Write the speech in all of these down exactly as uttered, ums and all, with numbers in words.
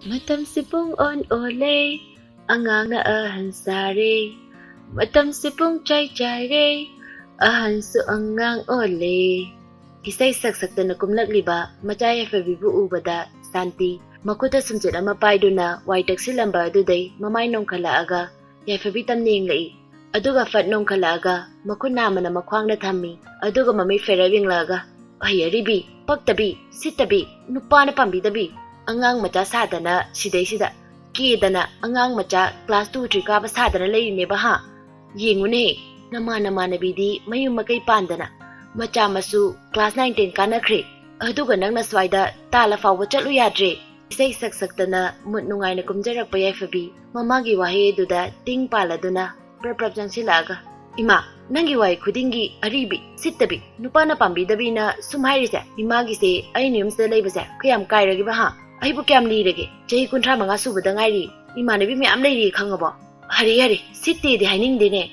ꯃꯇꯝꯁꯤ ꯄꯨꯡ ꯑꯣꯟ ꯑꯣꯜꯂꯦ, ꯑꯉꯥꯡꯅ ꯑꯍꯟ ꯁꯥꯔꯦ꯫ ꯃꯇꯝꯁꯤ ꯄꯨꯡ ꯆꯥꯏ ꯆꯥꯏꯔꯦ, ꯑꯍꯟꯁꯨ ꯑꯉꯥꯡ ꯑꯣꯜꯂꯦ꯫ ꯏꯁꯩ ꯁꯛ ꯁꯛꯇꯅ ꯀꯨꯝꯂꯛꯂꯤꯕ ꯃꯆꯥ ꯌꯥꯏꯐꯕꯤꯕꯨ ꯎꯕꯗ ꯁꯥꯟꯇꯤ ꯃꯈꯨꯠꯇ ꯁꯨꯝꯆꯦꯠ ꯑꯃ ꯄꯥꯏꯗꯨꯅ ꯋꯥꯏ ꯇꯛꯁꯤꯜꯂꯝꯕ ꯑꯗꯨꯗꯩ ꯃꯃꯥꯏ ꯅꯣꯡꯈꯠꯂꯛꯑꯒ ꯌꯥꯏꯐꯕꯤ ꯇꯝꯅ ꯌꯦꯡꯂꯛꯏ꯫ ꯑꯗꯨꯒ ꯐꯠ ꯅꯣꯡꯈꯠꯂꯛꯑꯒ ꯃꯈꯨꯠ ꯅꯥꯝꯃꯅ ꯃꯈ꯭ꯋꯥꯡꯗ ꯊꯝꯃꯤ꯫ ꯑꯗꯨꯒ ꯃꯃꯤꯠ ꯐꯦꯔꯞ ꯌꯦꯡꯂꯛꯑꯒ, "ꯑꯍꯩ ꯑꯔꯤꯕꯤ, ꯄꯛꯇꯕꯤ, ꯁꯤꯠꯇꯕꯤ, ꯅꯨꯄꯥꯅ ꯄꯥꯝꯕꯤꯗꯕꯤ, ꯑꯉꯥꯡ ꯃꯆꯥ ꯁꯥꯗꯅ ꯁꯤꯗꯩꯁꯤꯗ ꯀꯦꯗꯅ ꯑꯉꯥꯡ ꯃꯆꯥ class two three ꯀꯥꯕ ꯁꯥꯗꯅ ꯂꯩꯔꯤꯅꯦꯕ ꯍꯥ? ꯌꯦꯡꯉꯨꯅꯦ, ꯅꯃꯥꯟ ꯅꯃꯥꯟꯅꯕꯤꯗꯤ ꯃꯌꯨꯝ ꯃꯀꯩ ꯄꯥꯟꯗꯅ ꯃꯆꯥ ꯃꯁꯨ class nine ten ꯀꯥꯟꯅꯈ꯭ꯔꯦ, ꯑꯗꯨꯒ ꯅꯪꯅ ꯁ꯭ꯋꯥꯏꯗ ꯇꯥꯜꯂ ꯐꯥꯎꯕ ꯆꯠꯂꯨ ꯌꯥꯗ꯭ꯔꯦ?" ꯏꯁꯩ ꯁꯛ ꯁꯛꯇꯅ ꯃꯨꯠ ꯅꯨꯡꯉꯥꯏꯅ ꯀꯨꯝꯖꯔꯛꯄ ꯌꯥꯏꯐꯕꯤ ꯃꯃꯥꯒꯤ ꯋꯥꯍꯩ ꯑꯗꯨꯗ ꯇꯤꯡ ꯄꯥꯜꯂꯗꯨꯅ ꯄ꯭ꯔꯞ ꯄ꯭ꯔꯞ ꯆꯪꯁꯤꯜꯂꯛꯑꯒ, "ꯏꯃꯥ, ꯅꯪꯒꯤ ꯋꯥꯍꯩ ꯈꯨꯗꯤꯡꯒꯤ ꯑꯔꯤꯕꯤ, ꯁꯤꯠꯇꯕꯤ, ꯅꯨꯄꯥꯅ ꯄꯥꯝꯕꯤꯗꯕꯤꯅ ꯁꯨꯝ ꯍꯥꯏꯔꯤꯁꯦ, ꯏꯃꯥꯒꯤꯁꯦ ꯑꯩꯅ ꯌꯨꯝꯁꯤꯗ ꯂꯩꯕꯁꯦ ꯀꯌꯥꯝ ꯀꯥꯏꯔꯒꯦꯕ ꯍꯥ? ꯑꯩꯕꯨ ꯀꯌꯥꯝ ꯂꯤꯔꯒꯦ? ꯆꯍꯤ ꯀꯨꯟꯊ꯭ꯔꯥ ꯃꯉꯥ ꯁꯨꯕꯗ ꯉꯥꯏꯔꯤ, ꯏꯃꯥꯟꯅꯕꯤ ꯃꯌꯥꯝ ꯂꯩꯔꯤ ꯈꯪꯉꯕꯣ?" "ꯍꯔꯦ ꯍꯔꯦ, ꯁꯤꯠꯇꯦꯗꯤ ꯍꯥꯏꯅꯤꯡꯗꯦꯅꯦ꯫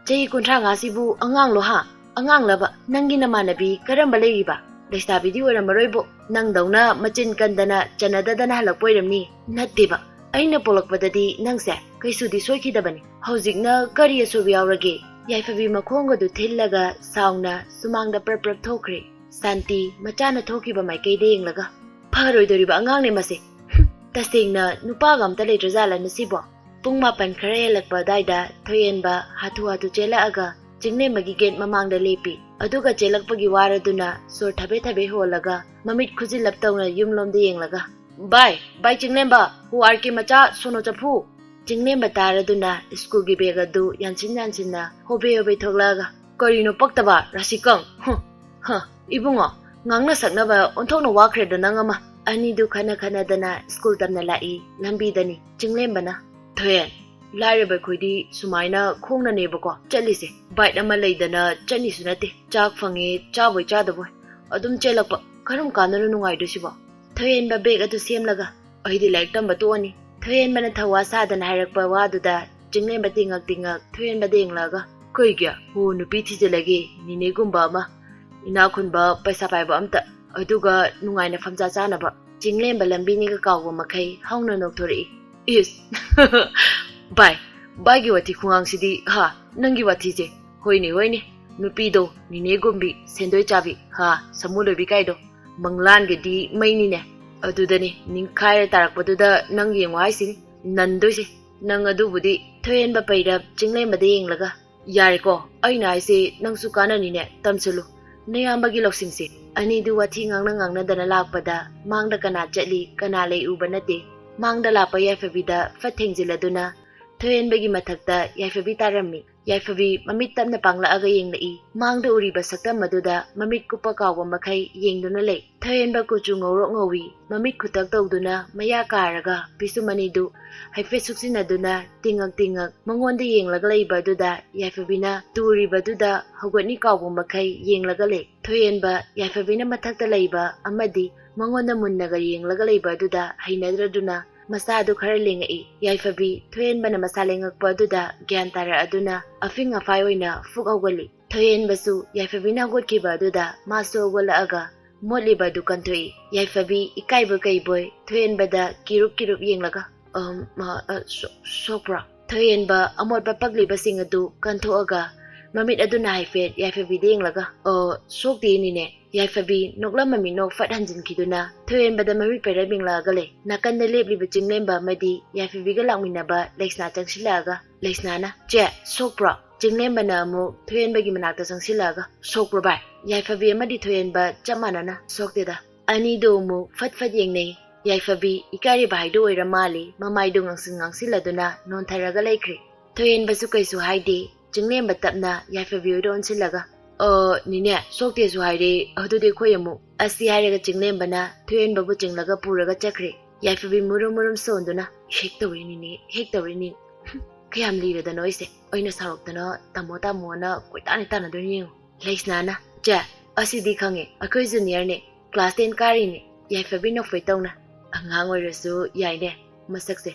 ꯆꯍꯤ ꯀꯨꯟꯊ꯭ꯔꯥ ꯃꯉꯥꯁꯤꯕꯨ ꯑꯉꯥꯡꯂꯣ ꯍꯥ? ꯑꯉꯥꯡꯂꯕ? ꯅꯪꯒꯤ ꯅꯃꯥꯟꯅꯕꯤ ꯀꯔꯝꯕ ꯂꯩꯔꯤꯕ? ꯂꯩꯁꯥꯕꯤꯗꯤ ꯑꯣꯏꯔꯝꯃꯔꯣꯏꯕꯣ꯫ ꯅꯪꯗꯧꯅ ꯃꯆꯤꯟ ꯀꯟꯗꯅ ꯆꯟꯅꯗꯗꯅ ꯍꯜꯂꯛꯄ ꯑꯣꯏꯔꯝꯅꯤ꯫ ꯅꯠꯇꯦꯕ, ꯑꯩꯅ ꯄꯣꯛꯂꯛꯄꯗꯗꯤ ꯅꯪꯁꯦ ꯀꯩꯁꯨꯗꯤ ꯁꯣꯏꯈꯤꯗꯕꯅꯤ꯫ ꯍꯧꯖꯤꯛꯅ ꯀꯔꯤ ꯑꯁꯣꯏꯕ ꯌꯥꯎꯔꯒꯦ?" ꯌꯥꯏꯐꯕꯤ ꯃꯈꯣꯡꯒꯗꯨ ꯊꯤꯜꯂꯒ ꯁꯥꯎꯅ ꯁꯨꯃꯥꯡꯗ ꯄ꯭ꯔꯞ ꯄ꯭ꯔꯞ ꯊꯣꯛꯈ꯭ꯔꯦ꯫ ꯁꯥꯟꯇꯤ ꯃꯆꯥꯅ ꯊꯣꯛꯈꯤꯕ ꯃꯥꯏꯀꯩꯗ ꯌꯦꯡꯂꯒ, "ꯐꯔꯣꯏꯗꯣꯔꯤꯕ ꯑꯉꯥꯡꯅꯦ ꯃꯁꯦ꯫ ꯍꯨꯝ, ꯇꯁꯦꯡꯅ ꯅꯨꯄꯥꯒ ꯑꯝꯇ ꯂꯩꯇ꯭ꯔꯖꯥꯠꯂꯅꯦ ꯁꯤꯕꯣ?" ꯄꯨꯡ ꯃꯥꯄꯟ ꯈꯔ ꯍꯦꯜꯂꯛꯄ ꯑꯗꯥꯏꯗ ꯊꯣꯏꯍꯦꯟꯕ ꯍꯥꯊꯨ ꯍꯥꯊꯨ ꯆꯦꯜꯂꯛꯑꯒ ꯆꯤꯡꯂꯦꯝꯕꯒꯤ gate ꯃꯃꯥꯡꯗ ꯂꯦꯞꯄꯤ꯫ ꯑꯗꯨꯒ ꯆꯦꯜꯂꯛꯄꯒꯤ ꯋꯥꯔꯗꯨꯅ ꯁꯣꯔ ꯊꯕꯦ ꯊꯕꯦ ꯍꯣꯜꯂꯒ ꯃꯃꯤꯠ ꯈꯨꯖꯤꯜꯂꯞ ꯇꯧꯅ ꯌꯨꯝꯂꯣꯝꯗ ꯌꯦꯡꯂꯒ, "ꯕꯥꯏ, ꯕꯥꯏ ꯆꯤꯡꯂꯦꯝꯕ, who are ꯀꯤ ꯃꯆꯥ ꯁꯣꯅꯣ ꯆꯐꯨ?" ꯆꯤꯡꯂꯦꯝꯕ ꯇꯥꯔꯗꯨꯅ ꯁ꯭ꯀꯨꯜꯒꯤ bag ꯑꯗꯨ ꯌꯥꯟꯁꯤꯟ ꯌꯥꯟꯁꯤꯟꯅ ꯍꯣꯕꯦ ꯍꯣꯕꯦ ꯊꯣꯛꯂꯛꯑꯒ, "ꯀꯔꯤꯅꯣ ꯄꯛꯇꯕ, ꯔꯥꯁꯤꯀꯪ? ꯍꯨꯝ, ꯍ, ꯏꯕꯨꯡꯉꯣ, ꯉꯥꯡꯅ ꯁꯛꯅꯕ ꯑꯣꯟꯊꯣꯛꯅ ꯋꯥꯈ꯭ꯔꯦꯗ ꯅꯪ ꯑꯃ!" ꯑꯅꯤꯗꯨ ꯈꯠꯅ ꯈꯠꯅꯗꯅ ꯁ꯭ꯀꯨꯜ ꯇꯝꯅ ꯂꯥꯛꯏ꯫ ꯂꯝꯕꯤꯗꯅꯤ ꯆꯤꯡꯂꯦꯝꯕꯅ, "ꯊꯣꯏꯍꯦꯟ, ꯂꯥꯏꯔꯕ ꯑꯩꯈꯣꯏꯗꯤ ꯁꯨꯃꯥꯏꯅ ꯈꯣꯡꯅꯅꯦꯕꯀꯣ ꯆꯠꯂꯤꯁꯦ꯫ Bike ꯑꯃ ꯂꯩꯗꯅ ꯆꯠꯅꯤꯁꯨ ꯅꯠꯇꯦ꯫ ꯆꯥꯛ ꯐꯪꯉꯦ ꯆꯥꯕꯣꯏ ꯆꯥꯗꯕꯣꯏ ꯑꯗꯨꯝ ꯆꯦꯜꯂꯛꯄ꯫ ꯀꯔꯝ ꯀꯥꯟꯗꯅꯣ ꯅꯨꯡꯉꯥꯏꯗꯣꯏꯁꯤꯕꯣ?" ꯊꯣꯏꯍꯦꯟꯕ bag ꯑꯗꯨ ꯁꯦꯝꯂꯒ, "ꯑꯩꯗꯤ ꯂꯥꯏꯔꯤꯛ ꯇꯝꯕ ꯇꯣꯛꯑꯅꯤ꯫" ꯊꯣꯏꯍꯦꯟꯕꯅ ꯊꯧꯋꯥ ꯁꯥꯗꯅ ꯍꯥꯏꯔꯛꯄ ꯋꯥꯗꯨꯗ ꯆꯤꯡꯂꯦꯝꯕ ꯇꯤꯡꯉꯛ ꯇꯤꯡꯉꯛ ꯊꯣꯏꯍꯦꯟꯕꯗ ꯌꯦꯡꯂꯛꯑꯒ, "ꯀꯩꯒꯤ? ꯍꯣ, ꯅꯨꯄꯤ ꯊꯤꯖꯤꯜꯂꯒꯦ, ꯅꯤꯅꯦꯒꯨꯝꯕ ꯑꯃ, ꯏꯅꯥꯛ ꯈꯨꯟꯕ ꯄꯩꯁꯥ ꯄꯥꯏꯕ ꯑꯝꯇ, ꯑꯗꯨꯒ ꯅꯨꯡꯉꯥꯏꯅ ꯐꯝꯖꯥ ꯆꯥꯅꯕ꯫ ꯆꯤꯡꯂꯦꯝꯕ ꯂꯝꯕꯤꯅꯤꯒ ꯀꯥꯎꯕ ꯃꯈꯩ ꯍꯧꯅ ꯅꯣꯛꯊꯣꯔꯛꯏ꯫ ꯏꯁ! ꯚꯥꯏ, ꯚꯥꯏꯒꯤ ꯋꯥꯊꯤ ꯈꯨꯉꯥꯡꯁꯤꯗꯤ, ꯍꯥ? ꯅꯪꯒꯤ ꯋꯥꯊꯤꯁꯦ꯫ ꯍꯣꯏꯅꯦ, ꯍꯣꯏꯅꯦ꯫ ꯅꯨꯄꯤꯗꯣ, ꯅꯤꯅꯦ ꯒꯨꯝꯕꯤ, ꯁꯦꯟꯗꯣꯏ ꯆꯥꯕꯤ, ꯍꯥ? ꯁꯃꯨ ꯂꯣꯏꯕꯤ ꯀꯥꯏꯗꯣ꯫ ꯃꯪꯂꯥꯟꯒꯗꯤ ꯃꯩꯅꯤꯅꯦ꯫ ꯑꯗꯨꯗꯅꯦ, ꯅꯤꯡꯈꯥꯏꯔ ꯇꯥꯔꯛꯄꯗꯨꯗ ꯅꯪ ꯌꯦꯡꯉꯣ ꯍꯥꯏꯁꯤꯅꯤ꯫ ꯅꯟꯗꯣꯏꯁꯦ꯫ ꯅꯪ ꯑꯗꯨꯕꯨꯗꯤ ꯊꯣꯏꯍꯦꯟꯕ ꯄꯩꯔꯞ ꯆꯤꯡꯂꯦꯝꯕꯗ ꯌꯦꯡꯂꯒ꯫ ꯌꯥꯔꯦꯀꯣ, ꯑꯩꯅ ꯍꯥꯏꯁꯦ ꯅꯪꯁꯨ ꯀꯥꯟꯅꯅꯤꯅꯦ, ꯇꯝꯁꯤꯜꯂꯨ꯫ ꯅꯌꯥꯝꯕꯒꯤ ꯂꯧꯁꯤꯡꯁꯦ꯫ ꯑꯅꯤꯗꯨ ꯋꯥꯊꯤ ꯉꯥꯡꯅ ꯉꯥꯡꯅꯗꯅ ꯂꯥꯛꯄꯗ ꯃꯥꯡꯗ ꯀꯅꯥ ꯆꯠꯂꯤ, ꯀꯅꯥ ꯂꯩ ꯎꯕ ꯅꯠꯇꯦ꯫ ꯃꯥꯡꯗ ꯂꯥꯛꯄ ꯌꯥꯏꯐꯕꯤꯗ ꯐꯠ ꯊꯦꯡꯖꯤꯜꯂꯗꯨꯅ ꯊꯣꯏꯍꯦꯟꯕꯒꯤ ꯃꯊꯛꯇ ꯌꯥꯏꯐꯕꯤ ꯇꯥꯔꯝꯃꯤ꯫ ꯌꯥꯏꯐꯕꯤ ꯃꯃꯤꯠ ꯇꯞꯅ ꯄꯥꯡꯂꯛꯑꯒ ꯌꯦꯡꯂꯛꯏ꯫ ꯃꯥꯡꯗ ꯎꯔꯤꯕ ꯁꯛꯇꯝ ꯑꯗꯨꯗ ꯃꯃꯤꯠ ꯀꯨꯞꯄ ꯀꯥꯎꯕ ꯃꯈꯩ ꯌꯦꯡꯗꯨꯅ ꯂꯩ꯫ ꯊꯣꯏꯍꯦꯟꯕ ꯀꯨꯆꯨ ꯉꯧꯔꯣꯛ ꯉꯧꯏ, ꯃꯃꯤꯠ ꯈꯨꯇꯛ ꯇꯧꯗꯨꯅ ꯃꯌꯥ ꯀꯥꯔꯒ ꯄꯤꯁꯨꯝ ꯑꯅꯤꯗꯨ ꯍꯥꯏꯐꯦꯠ ꯁꯨꯞꯆꯤꯟꯅꯗꯨꯅ ꯇꯤꯡꯉꯛ ꯇꯤꯡꯉꯛ ꯃꯉꯣꯟꯗ ꯌꯦꯡꯂꯒ ꯂꯩꯕ ꯑꯗꯨꯗ ꯌꯥꯏꯐꯕꯤꯅ ꯇꯨꯔꯤꯕꯗꯨꯗ ꯍꯧꯒꯠꯅꯤ ꯀꯥꯎꯕ ꯃꯈꯩ ꯌꯦꯡꯂꯒ ꯂꯩ꯫ ꯊꯣꯏꯍꯦꯟꯕ ꯌꯥꯏꯐꯕꯤꯅ ꯃꯊꯛꯇ ꯂꯩꯕ ꯑꯃꯗꯤ ꯃꯉꯣꯟꯗ ꯃꯨꯟꯅꯒ ꯌꯦꯡꯂꯒ ꯂꯩꯕ ꯑꯗꯨꯗ ꯍꯩꯅꯗ꯭ꯔꯗꯨꯅ ꯃꯁꯥꯗꯨ ꯈꯔ ꯂꯦꯡꯉꯛꯏ꯫ ꯌꯥꯏꯐꯕꯤ ꯊꯣꯏꯍꯦꯟꯕꯅ ꯃꯁꯥ ꯂꯦꯡꯉꯛꯄ ꯑꯗꯨꯗ ꯒ꯭ꯌꯥꯟ ꯇꯥꯔꯛꯑꯗꯨꯅ ꯑꯐꯤꯡ ꯑꯐꯥꯏ ꯑꯣꯏꯅ ꯐꯨꯛ ꯍꯧꯒꯠꯂꯤ꯫ ꯊꯣꯏꯍꯦꯟꯕꯁꯨ ꯌꯥꯏꯐꯕꯤꯅ ꯍꯧꯒꯠꯈꯤꯕ ꯑꯗꯨꯗ ꯃꯥꯁꯨ ꯍꯧꯒꯠꯂꯛꯑꯒ ꯃꯣꯠꯂꯤꯕ ꯑꯗꯨ ꯀꯟꯊꯣꯛꯏ꯫ ꯌꯥꯏꯐꯕꯤ ꯏꯀꯥꯏꯕꯣꯏ ꯀꯩꯕꯣꯏ ꯊꯣꯏꯍꯦꯟꯕꯗ ꯀꯤꯔꯨꯞ ꯀꯤꯔꯨꯞ ꯌꯦꯡꯂꯒ, "ꯑꯝ, ꯑ, ꯑ, ꯁꯣ-, ꯁꯣꯛꯄ꯭ꯔꯥ?" ꯊꯣꯏꯍꯦꯟꯕ ꯑꯃꯣꯠꯄ ꯄꯛꯂꯤꯕꯁꯤꯡ ꯑꯗꯨ ꯀꯟꯊꯣꯛꯑꯒ ꯃꯃꯤꯠ ꯑꯗꯨꯅ ꯍꯥꯏꯐꯦꯠ ꯌꯥꯏꯐꯕꯤꯗ ꯌꯦꯡꯂꯒ, "ꯑ, ꯁꯣꯛꯇꯦ ꯅꯤꯅꯦ꯫" ꯌꯥꯏꯐꯕꯤ ꯅꯣꯛꯂꯝꯕ ꯃꯤꯅꯣꯛ ꯐꯠ ꯍꯟꯖꯤꯟꯈꯤꯗꯨꯅ ꯊꯣꯏꯍꯦꯟꯕꯗ ꯃꯃꯤꯠ ꯄꯩꯔꯞ ꯌꯦꯡꯂꯛꯑꯒ ꯂꯩ꯫ ꯅꯥꯀꯟꯗ ꯂꯦꯞꯂꯤꯕ ꯆꯤꯡꯂꯦꯝꯕ ꯑꯃꯗꯤ ꯌꯥꯏꯐꯕꯤꯒ ꯂꯥꯛꯃꯤꯟꯅꯕ ꯂꯩꯁꯅꯥ ꯆꯪꯁꯤꯜꯂꯛꯑꯒ, ꯂꯩꯁꯅꯥꯅ, "ꯆꯦ, ꯁꯣꯛꯄ꯭ꯔꯣ?" ꯆꯤꯡꯂꯦꯝꯕꯅ ꯑꯃꯨꯛ ꯊꯣꯏꯍꯦꯟꯕꯒꯤ ꯃꯅꯥꯛꯇ ꯆꯪꯁꯤꯜꯂꯛꯑꯒ, "ꯁꯣꯛꯄ꯭ꯔꯣ ꯚꯥꯏ?" ꯌꯥꯏꯐꯕꯤ ꯑꯃꯗꯤ ꯊꯣꯏꯍꯦꯟꯕ ꯆꯞ ꯃꯥꯟꯅꯅ, "ꯁꯣꯛꯇꯦꯗ꯫" ꯑꯅꯤꯗꯨ ꯑꯃꯨꯛ ꯐꯠ ꯐꯠ ꯌꯦꯡꯅꯩ꯫ ꯌꯥꯏꯐꯕꯤ ꯏꯀꯥꯏꯔꯤꯕ ꯍꯥꯏꯗꯨ ꯑꯣꯏꯔ ꯃꯥꯜꯂꯤ, ꯃꯃꯥꯏꯗꯨ ꯉꯥꯡꯁꯤꯟ ꯉꯥꯡꯁꯤꯜꯂꯗꯨꯅ ꯅꯣꯟꯊꯔꯒ ꯂꯩꯈ꯭ꯔꯦ꯫ ꯊꯣꯏꯍꯦꯟꯕꯁꯨ ꯀꯩꯁꯨ ꯍꯥꯏꯗꯦ꯫ ꯆꯤꯡꯂꯦꯝꯕ ꯇꯞꯅ ꯌꯥꯏꯐꯕꯤ ꯍꯣꯏꯗ ꯑꯣꯟꯁꯤꯜꯂꯒ, "ꯑ, ꯅꯤꯅꯦ, ꯁꯣꯛꯇꯦꯁꯨ ꯍꯥꯏꯔꯦ, ꯑꯗꯨꯗꯤ ꯑꯩꯈꯣꯏ ꯑꯃꯨꯛ ꯑꯁꯤ" ꯍꯥꯏꯔꯒ ꯆꯤꯡꯂꯦꯝꯕꯅ ꯊꯣꯏꯍꯦꯟꯕꯕꯨ ꯆꯤꯡꯂꯒ ꯄꯨꯔꯒ ꯆꯠꯈ꯭ꯔꯦ꯫ ꯌꯥꯏꯐꯕꯤ ꯃꯨꯔꯨꯝ ꯃꯨꯔꯨꯝ ꯁꯣꯟꯗꯨꯅ, "ꯍꯦꯛ ꯇꯧꯔꯦ ꯅꯤꯅꯦ, ꯍꯦꯛ ꯇꯧꯔꯦ ꯅꯤꯅꯦ꯫ ꯍꯨꯝ, ꯀꯌꯥꯝ ꯂꯤꯔꯗꯅꯣ ꯑꯩꯁꯦ꯫ ꯑꯩꯅ ꯁꯥꯎꯔꯛꯇꯅ ꯇꯥꯃꯣ ꯇꯥꯃꯣꯅ ꯀꯣꯏꯇꯥꯟ ꯇꯥꯟꯅꯗꯣꯏꯅꯤ ꯌꯦꯡꯉꯨ꯫" ꯂꯩꯁꯅꯥꯅ, "ꯆꯦ, ꯑꯁꯤꯗꯤ ꯈꯪꯉꯦ, ꯑꯩꯈꯣꯏ ꯖꯨꯅꯤꯌꯔꯅꯦ, ꯀ꯭ꯂꯥꯁ ꯇꯦꯟ ꯀꯥꯔꯤꯅꯦ꯫" ꯌꯥꯏꯐꯕꯤ ꯅꯣꯛꯐꯦꯠ ꯇꯧꯅ, "ꯑꯉꯥꯡ ꯑꯣꯏꯔꯁꯨ ꯌꯥꯏꯅꯦ, ꯃꯁꯛꯁꯦ꯫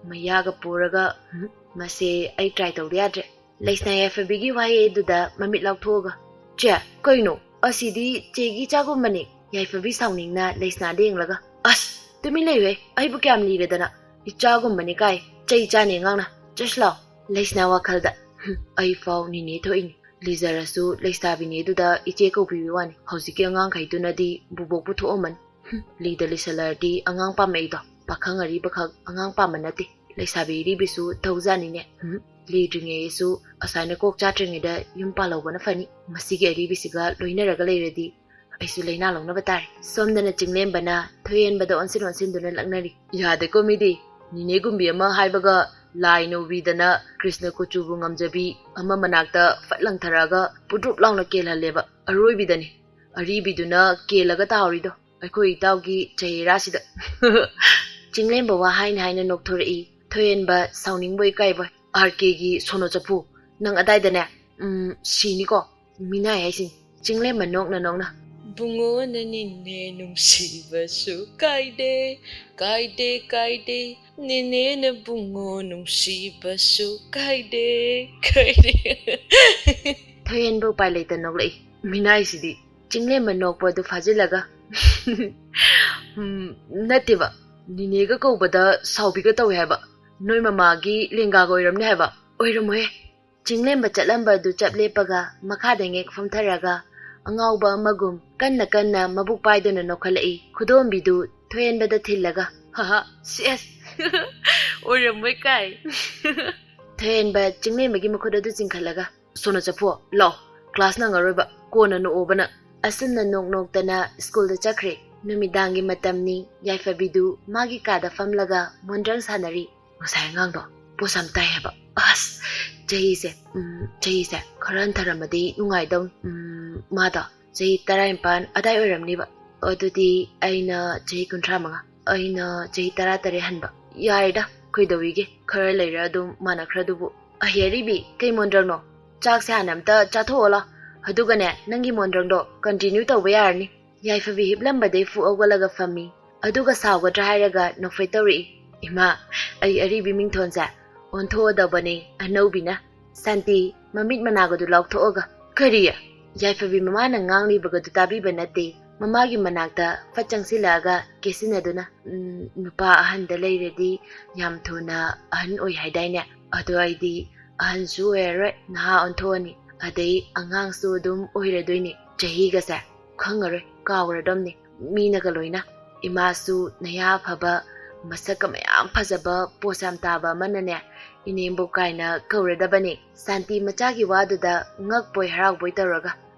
ꯃꯌꯥꯒ ꯄꯨꯔꯒ, ꯎꯝ, ꯃꯁꯦ ꯑꯩ ꯇ꯭ꯔꯥꯏ ꯇꯧꯗ ꯌꯥꯗ꯭ꯔꯦ꯫" ꯂꯩꯁꯅꯥ ꯌꯥꯏꯐꯕꯤꯒꯤ ꯋꯥꯍꯩ ꯑꯗꯨꯗ ꯃꯃꯤꯠ ꯂꯥꯎꯊꯣꯛꯑꯒ, "ꯆꯦ, ꯀꯩꯅꯣ? ꯑꯁꯤꯗꯤ ꯆꯦꯒꯤ ꯏꯆꯥꯒꯨꯝꯕꯅꯤ꯫" ꯌꯥꯏꯐꯕꯤ ꯁꯥꯎꯅꯤꯡꯅ ꯂꯩꯁꯅꯥꯗ ꯌꯦꯡꯂꯒ, "ꯑꯁ, ꯇꯨꯃꯤꯟ ꯂꯩꯌꯨꯍꯦ, ꯑꯩꯕꯨ ꯀꯌꯥꯝ ꯂꯤꯔꯗꯅ? ꯏꯆꯥꯒꯨꯝꯕꯅꯤ ꯀꯥꯏ, ꯆꯩ ꯆꯥꯅꯤ ꯑꯉꯥꯡꯅ꯫ ꯆꯠꯁꯤ ꯂꯥꯛꯑꯣ", ꯂꯩꯁꯅꯥ ꯋꯥꯈꯜꯗ꯫ "ꯍꯨꯝ, ꯑꯩꯐꯥꯎ ꯅꯤꯅꯦ ꯊꯣꯛꯏꯅꯤ꯫ ꯂꯤꯖꯔꯁꯨ ꯂꯩꯁꯥꯕꯤꯅꯦꯗꯨꯗ ꯏꯆꯦ ꯀꯧꯕꯤꯕ ꯋꯥꯅꯤ꯫ ꯍꯧꯖꯤꯛꯀꯤ ꯑꯉꯥꯡꯈꯩꯗꯨꯅꯗꯤ ꯕꯨꯕꯣꯛꯄꯨ ꯊꯣꯛꯑꯝꯃꯅꯤ꯫ ꯍꯨꯝ, ꯂꯤꯗ ꯂꯤꯁꯜꯂꯔꯗꯤ ꯑꯉꯥꯡ ꯄꯥꯝꯃꯛꯏꯗꯣ꯫ ꯄꯥꯈꯪ ꯑꯔꯤꯕꯈꯛ ꯑꯉꯥꯡ ꯄꯥꯝꯕ ꯅꯠꯇꯦ꯫ ꯂꯩꯁꯥꯕꯤ ꯑꯔꯤꯕꯤꯁꯨ ꯊꯧꯖꯥꯅꯤꯅꯦ꯫ ꯍꯨꯝ, ꯂꯤꯗ꯭ꯔꯤꯉꯩꯁꯨ ꯑꯁꯥꯏꯅ ꯀꯣꯛ ꯆꯥꯠꯇ꯭ꯔꯤꯉꯩꯗ ꯌꯨꯝ ꯄꯥꯜꯍꯧꯕꯅ ꯐꯅꯤ꯫ ꯃꯁꯤꯒꯤ ꯑꯔꯤꯕꯤꯁꯤꯒ ꯂꯣꯏꯅꯔꯒ ꯂꯩꯔꯗꯤ ꯑꯩꯁꯨ ꯂꯩꯅꯥ ꯂꯧꯅꯕ ꯇꯥꯔꯦ꯫" ꯁꯣꯝꯗꯅ ꯆꯤꯡꯂꯦꯝꯕꯅ ꯊꯣꯏꯍꯦꯟꯕꯗ ꯑꯣꯟꯁꯤꯟ ꯑꯣꯟꯁꯤꯟꯗꯨꯅ ꯂꯛꯅꯔꯤ꯫ "ꯌꯥꯗꯦꯀꯣ ꯃꯤꯗꯤ꯫ ꯅꯤꯅꯦꯒꯨꯝꯕꯤ ꯑꯃ ꯍꯥꯏꯕꯒ ꯂꯥꯏꯅ ꯎꯕꯤꯗꯅ ꯀ꯭ꯔꯤꯁꯅ ꯀꯨꯆꯨꯕꯨ ꯉꯝꯖꯕꯤ ꯑꯃ ꯃꯅꯥꯛꯇ ꯐꯠ ꯂꯪꯊꯔꯛꯑꯒ ꯄꯨꯗ꯭ꯔꯨꯞ ꯂꯥꯎꯅ ꯀꯦꯜꯍꯜꯂꯦꯕ꯫ ꯑꯔꯣꯏꯕꯤꯗꯅꯤ ꯑꯔꯤꯕꯤꯗꯨꯅ ꯀꯦꯜꯂꯒ ꯇꯥꯍꯧꯔꯤꯗꯣ, ꯑꯩꯈꯣꯏ ꯏꯇꯥꯎꯒꯤ ꯆꯍꯤꯔꯥꯁꯤꯗ꯫" ꯆꯤꯡꯂꯦꯝꯕ ꯋꯥ ꯍꯥꯏꯅ ꯍꯥꯏꯅ ꯅꯣꯛꯊꯣꯔꯛꯏ꯫ ꯊꯣꯏꯍꯦꯟꯕ ꯁꯥꯎꯅꯤꯡꯕꯣꯏ ꯏꯀꯥꯏꯕꯣꯏ꯫ "ꯑꯥꯔ ꯀꯦꯒꯤ ꯁꯣꯅꯣ ꯆꯐꯨ, ꯅꯪ ꯑꯗꯥꯏꯗꯅꯦ, ꯎꯝ, ꯁꯤꯅꯤꯀꯣ꯫ ꯃꯤꯅꯥꯏ ꯍꯥꯏꯁꯤꯅꯤ꯫" ꯆꯤꯡꯂꯦꯝꯕ ꯅꯣꯛꯅ ꯅꯣꯛꯅ, "ꯕꯨꯡꯉꯣꯅ ꯅꯤꯅꯦ ꯅꯨꯡꯁꯤꯕꯁꯨ ꯀꯥꯏꯗꯦ, ꯀꯥꯏꯗꯦ, ꯀꯥꯏꯗꯦ꯫ ꯅꯤꯅꯦꯅ ꯕꯨꯡꯉꯣ ꯅꯨꯡꯁꯤꯕꯁꯨ ꯀꯥꯏꯗꯦ, ꯀꯥꯏꯗꯦ꯫" ꯊꯣꯏꯍꯦꯟꯕ ꯎꯄꯥꯏ ꯂꯩꯇ ꯅꯣꯛꯂꯛꯏ꯫ ꯃꯤꯅꯥꯏꯁꯤꯗꯤ꯫ ꯆꯤꯡꯂꯦꯝꯕ ꯅꯣꯛꯄ ꯑꯗꯨ ꯐꯥꯖꯤꯜꯂꯒ, "ꯎꯝ, ꯅꯠꯇꯦꯕ, ꯅꯤꯅꯦꯒ ꯀꯧꯕꯗ ꯁꯥꯎꯕꯤꯒ ꯇꯧꯏ ꯍꯥꯏꯕ꯫ ꯅꯣꯏ ꯃꯃꯥꯒꯤ ꯂꯦꯡꯒꯥꯒ ꯑꯣꯏꯔꯝꯅꯤ ꯍꯥꯏꯕ꯫" "ꯑꯣꯏꯔꯝꯃꯣꯏꯍꯦ꯫" ꯆꯤꯡꯂꯦꯝꯕ ꯆꯠꯂꯝꯕ ꯑꯗꯨ ꯆꯞ ꯂꯦꯞꯄꯒ ꯃꯈꯥꯗ ꯉꯦꯛ ꯐꯝꯊꯔꯒ ꯑꯉꯥꯎꯕ ꯑꯃꯒꯨꯝ ꯀꯟꯅ ꯀꯟꯅ ꯃꯕꯨꯛ ꯄꯥꯏꯗꯨꯅ ꯅꯣꯛꯈꯠꯂꯛꯏ꯫ ꯈꯨꯗꯣꯝꯕꯤꯗꯨ ꯊꯣꯏꯍꯦꯟꯕꯗ ꯊꯤꯜꯂꯒ, "ꯍꯥꯍꯥ, ꯁꯦꯁ, ꯑꯣꯏꯔꯝꯃꯣꯏ ꯀꯥꯏ꯫" ꯊꯣꯏꯍꯦꯟꯕ ꯆꯤꯡꯂꯦꯝꯕꯒꯤ ꯃꯈꯨꯠ ꯑꯗꯨ ꯆꯤꯡꯈꯠꯂꯒ, "ꯁꯣꯅꯣ ꯆꯐꯨ, ꯂꯥꯎ, ꯀ꯭ꯂꯥꯁ ꯅꯪꯉꯔꯣꯏꯕ, ꯀꯣꯟꯅ ꯅꯣꯛꯑꯣꯕ ꯅꯪ꯫" ꯑꯁꯨꯝꯅ ꯅꯣꯛ ꯅꯣꯛꯇꯅ ꯁ꯭ꯀꯨꯜꯗ ꯆꯠꯈ꯭ꯔꯦ꯫ ꯅꯨꯃꯤꯗꯥꯡꯒꯤ ꯃꯇꯝꯅꯤ꯫ ꯌꯥꯏꯐꯕꯤꯗꯨ ꯃꯥꯒꯤ ꯀꯥꯗ ꯐꯝꯂꯒ ꯃꯣꯟꯗ꯭ꯔꯪ ꯁꯥꯟꯅꯔꯤ꯫ "ꯉꯁꯥꯏ ꯑꯉꯥꯡꯗꯣ ꯄꯣꯠꯁꯝ ꯇꯥꯏ ꯍꯥꯏꯕ꯫ ꯑꯁ, ꯆꯍꯤꯁꯦ, ꯎꯝ, ꯆꯍꯤꯁꯦ ꯈꯔ ꯍꯟꯊꯔꯝꯃꯗꯤ ꯅꯨꯡꯉꯥꯏꯗꯧꯅꯤ꯫ ꯎꯝ, ꯃꯥꯗꯣ ꯆꯍꯤ ꯇꯔꯥꯅꯤꯄꯥꯟ ꯑꯗꯥꯏ ꯑꯣꯏꯔꯝꯅꯤꯕ꯫ ꯑꯗꯨꯗꯤ ꯑꯩꯅ ꯆꯍꯤ ꯀꯨꯟꯊ꯭ꯔꯥ ꯃꯉꯥ, ꯑꯩꯅ ꯆꯍꯤ ꯇꯔꯥ ꯇꯔꯦꯠ ꯍꯟꯕ꯫ ꯌꯥꯔꯦꯗ, ꯀꯩꯗꯧꯏꯒꯦ? ꯈꯔ ꯂꯩꯔ ꯑꯗꯨꯝ ꯃꯥꯟꯅꯈ꯭ꯔꯗꯨꯕꯨ꯫ ꯑꯍꯦ ꯑꯔꯤꯕꯤ, ꯀꯩ ꯃꯣꯟꯗ꯭ꯔꯪꯅꯣ? ꯆꯥꯛꯁꯦ ꯍꯥꯟꯅ ꯑꯝꯇ ꯆꯥꯊꯣꯛꯑꯣ ꯂꯥꯎ꯫ ꯑꯗꯨꯒꯅꯦ, ꯅꯪꯒꯤ ꯃꯣꯟꯗ꯭ꯔꯪꯗꯣ continue ꯇꯧꯕ ꯌꯥꯔꯅꯤ꯫" ꯌꯥꯏꯐꯕꯤ ꯍꯤꯞꯂꯝꯕꯗꯩ ꯐꯨꯛ ꯍꯧꯒꯠꯂꯒ ꯐꯝꯃꯤ꯫ ꯑꯗꯨꯒ ꯁꯥꯎꯒꯗ꯭ꯔꯥ ꯍꯥꯏꯔꯒ ꯅꯣꯛꯐꯦꯠ ꯇꯧꯔꯛꯏ꯫ "ꯏꯃꯥ, ꯑꯩ ꯑꯔꯤꯕꯤ ꯃꯤꯡꯊꯣꯟꯁꯦ ꯑꯣꯟꯊꯣꯛꯑꯗꯧꯕꯅꯤ ꯑꯅꯧꯕꯤꯅ꯫" ꯁꯥꯟꯇꯤ, ꯃꯃꯤꯠ ꯃꯅꯥꯒꯗꯨ ꯂꯥꯎꯊꯣꯛꯑꯒ, "ꯀꯔꯤ?" ꯌꯥꯏꯐꯕꯤ ꯃꯃꯥꯅ ꯉꯥꯡꯂꯤꯕꯒꯗꯨ ꯇꯥꯕꯤꯕ ꯅꯠꯇꯦ꯫ ꯃꯃꯥꯒꯤ ꯃꯅꯥꯛꯇ ꯐꯠ ꯆꯪꯁꯤꯜꯂꯛꯑꯒ ꯀꯦꯁꯤꯟꯅꯗꯨꯅ, "ꯎꯝ, ꯅꯨꯄꯥ ꯑꯍꯟꯗ ꯂꯩꯔꯗꯤ ꯌꯥꯝ ꯊꯨꯅ ꯑꯍꯟ ꯑꯣꯏ ꯍꯥꯏꯗꯥꯏꯅꯦ? ꯑꯗꯣ ꯑꯩꯗꯤ ꯑꯍꯟꯁꯨ ꯑꯣꯏꯔꯔꯣꯏ, ꯅꯍꯥ ꯑꯣꯟꯊꯣꯛꯑꯅꯤ, ꯑꯗꯩ ꯑꯉꯥꯡꯁꯨ ꯑꯗꯨꯝ ꯑꯣꯏꯔꯗꯣꯏꯅꯤ꯫ ꯆꯍꯤꯒꯁꯦ ꯈꯪꯉꯔꯣꯏ, ꯀꯥꯎꯔꯗꯝꯅꯤ ꯃꯤꯅꯒ ꯂꯣꯏꯅ꯫ ꯏꯃꯥꯁꯨ ꯅꯌꯥ ꯐꯕ, ꯃꯁꯛꯀ ꯃꯌꯥꯝ ꯐꯖꯕ, ꯄꯣꯁ ꯌꯥꯝ ꯇꯥꯕ ꯑꯃꯅꯅꯦ ꯏꯅꯦꯝꯕꯣꯛ ꯀꯥꯏꯅ ꯀꯧꯔꯗꯕꯅꯤ"꯫ ꯁꯥꯟꯇꯤ ꯃꯆꯥꯒꯤ ꯋꯥꯗꯨꯗ ꯉꯛꯄꯣꯏ ꯍꯔꯥꯎꯕꯣꯏ ꯇꯧꯔꯒ,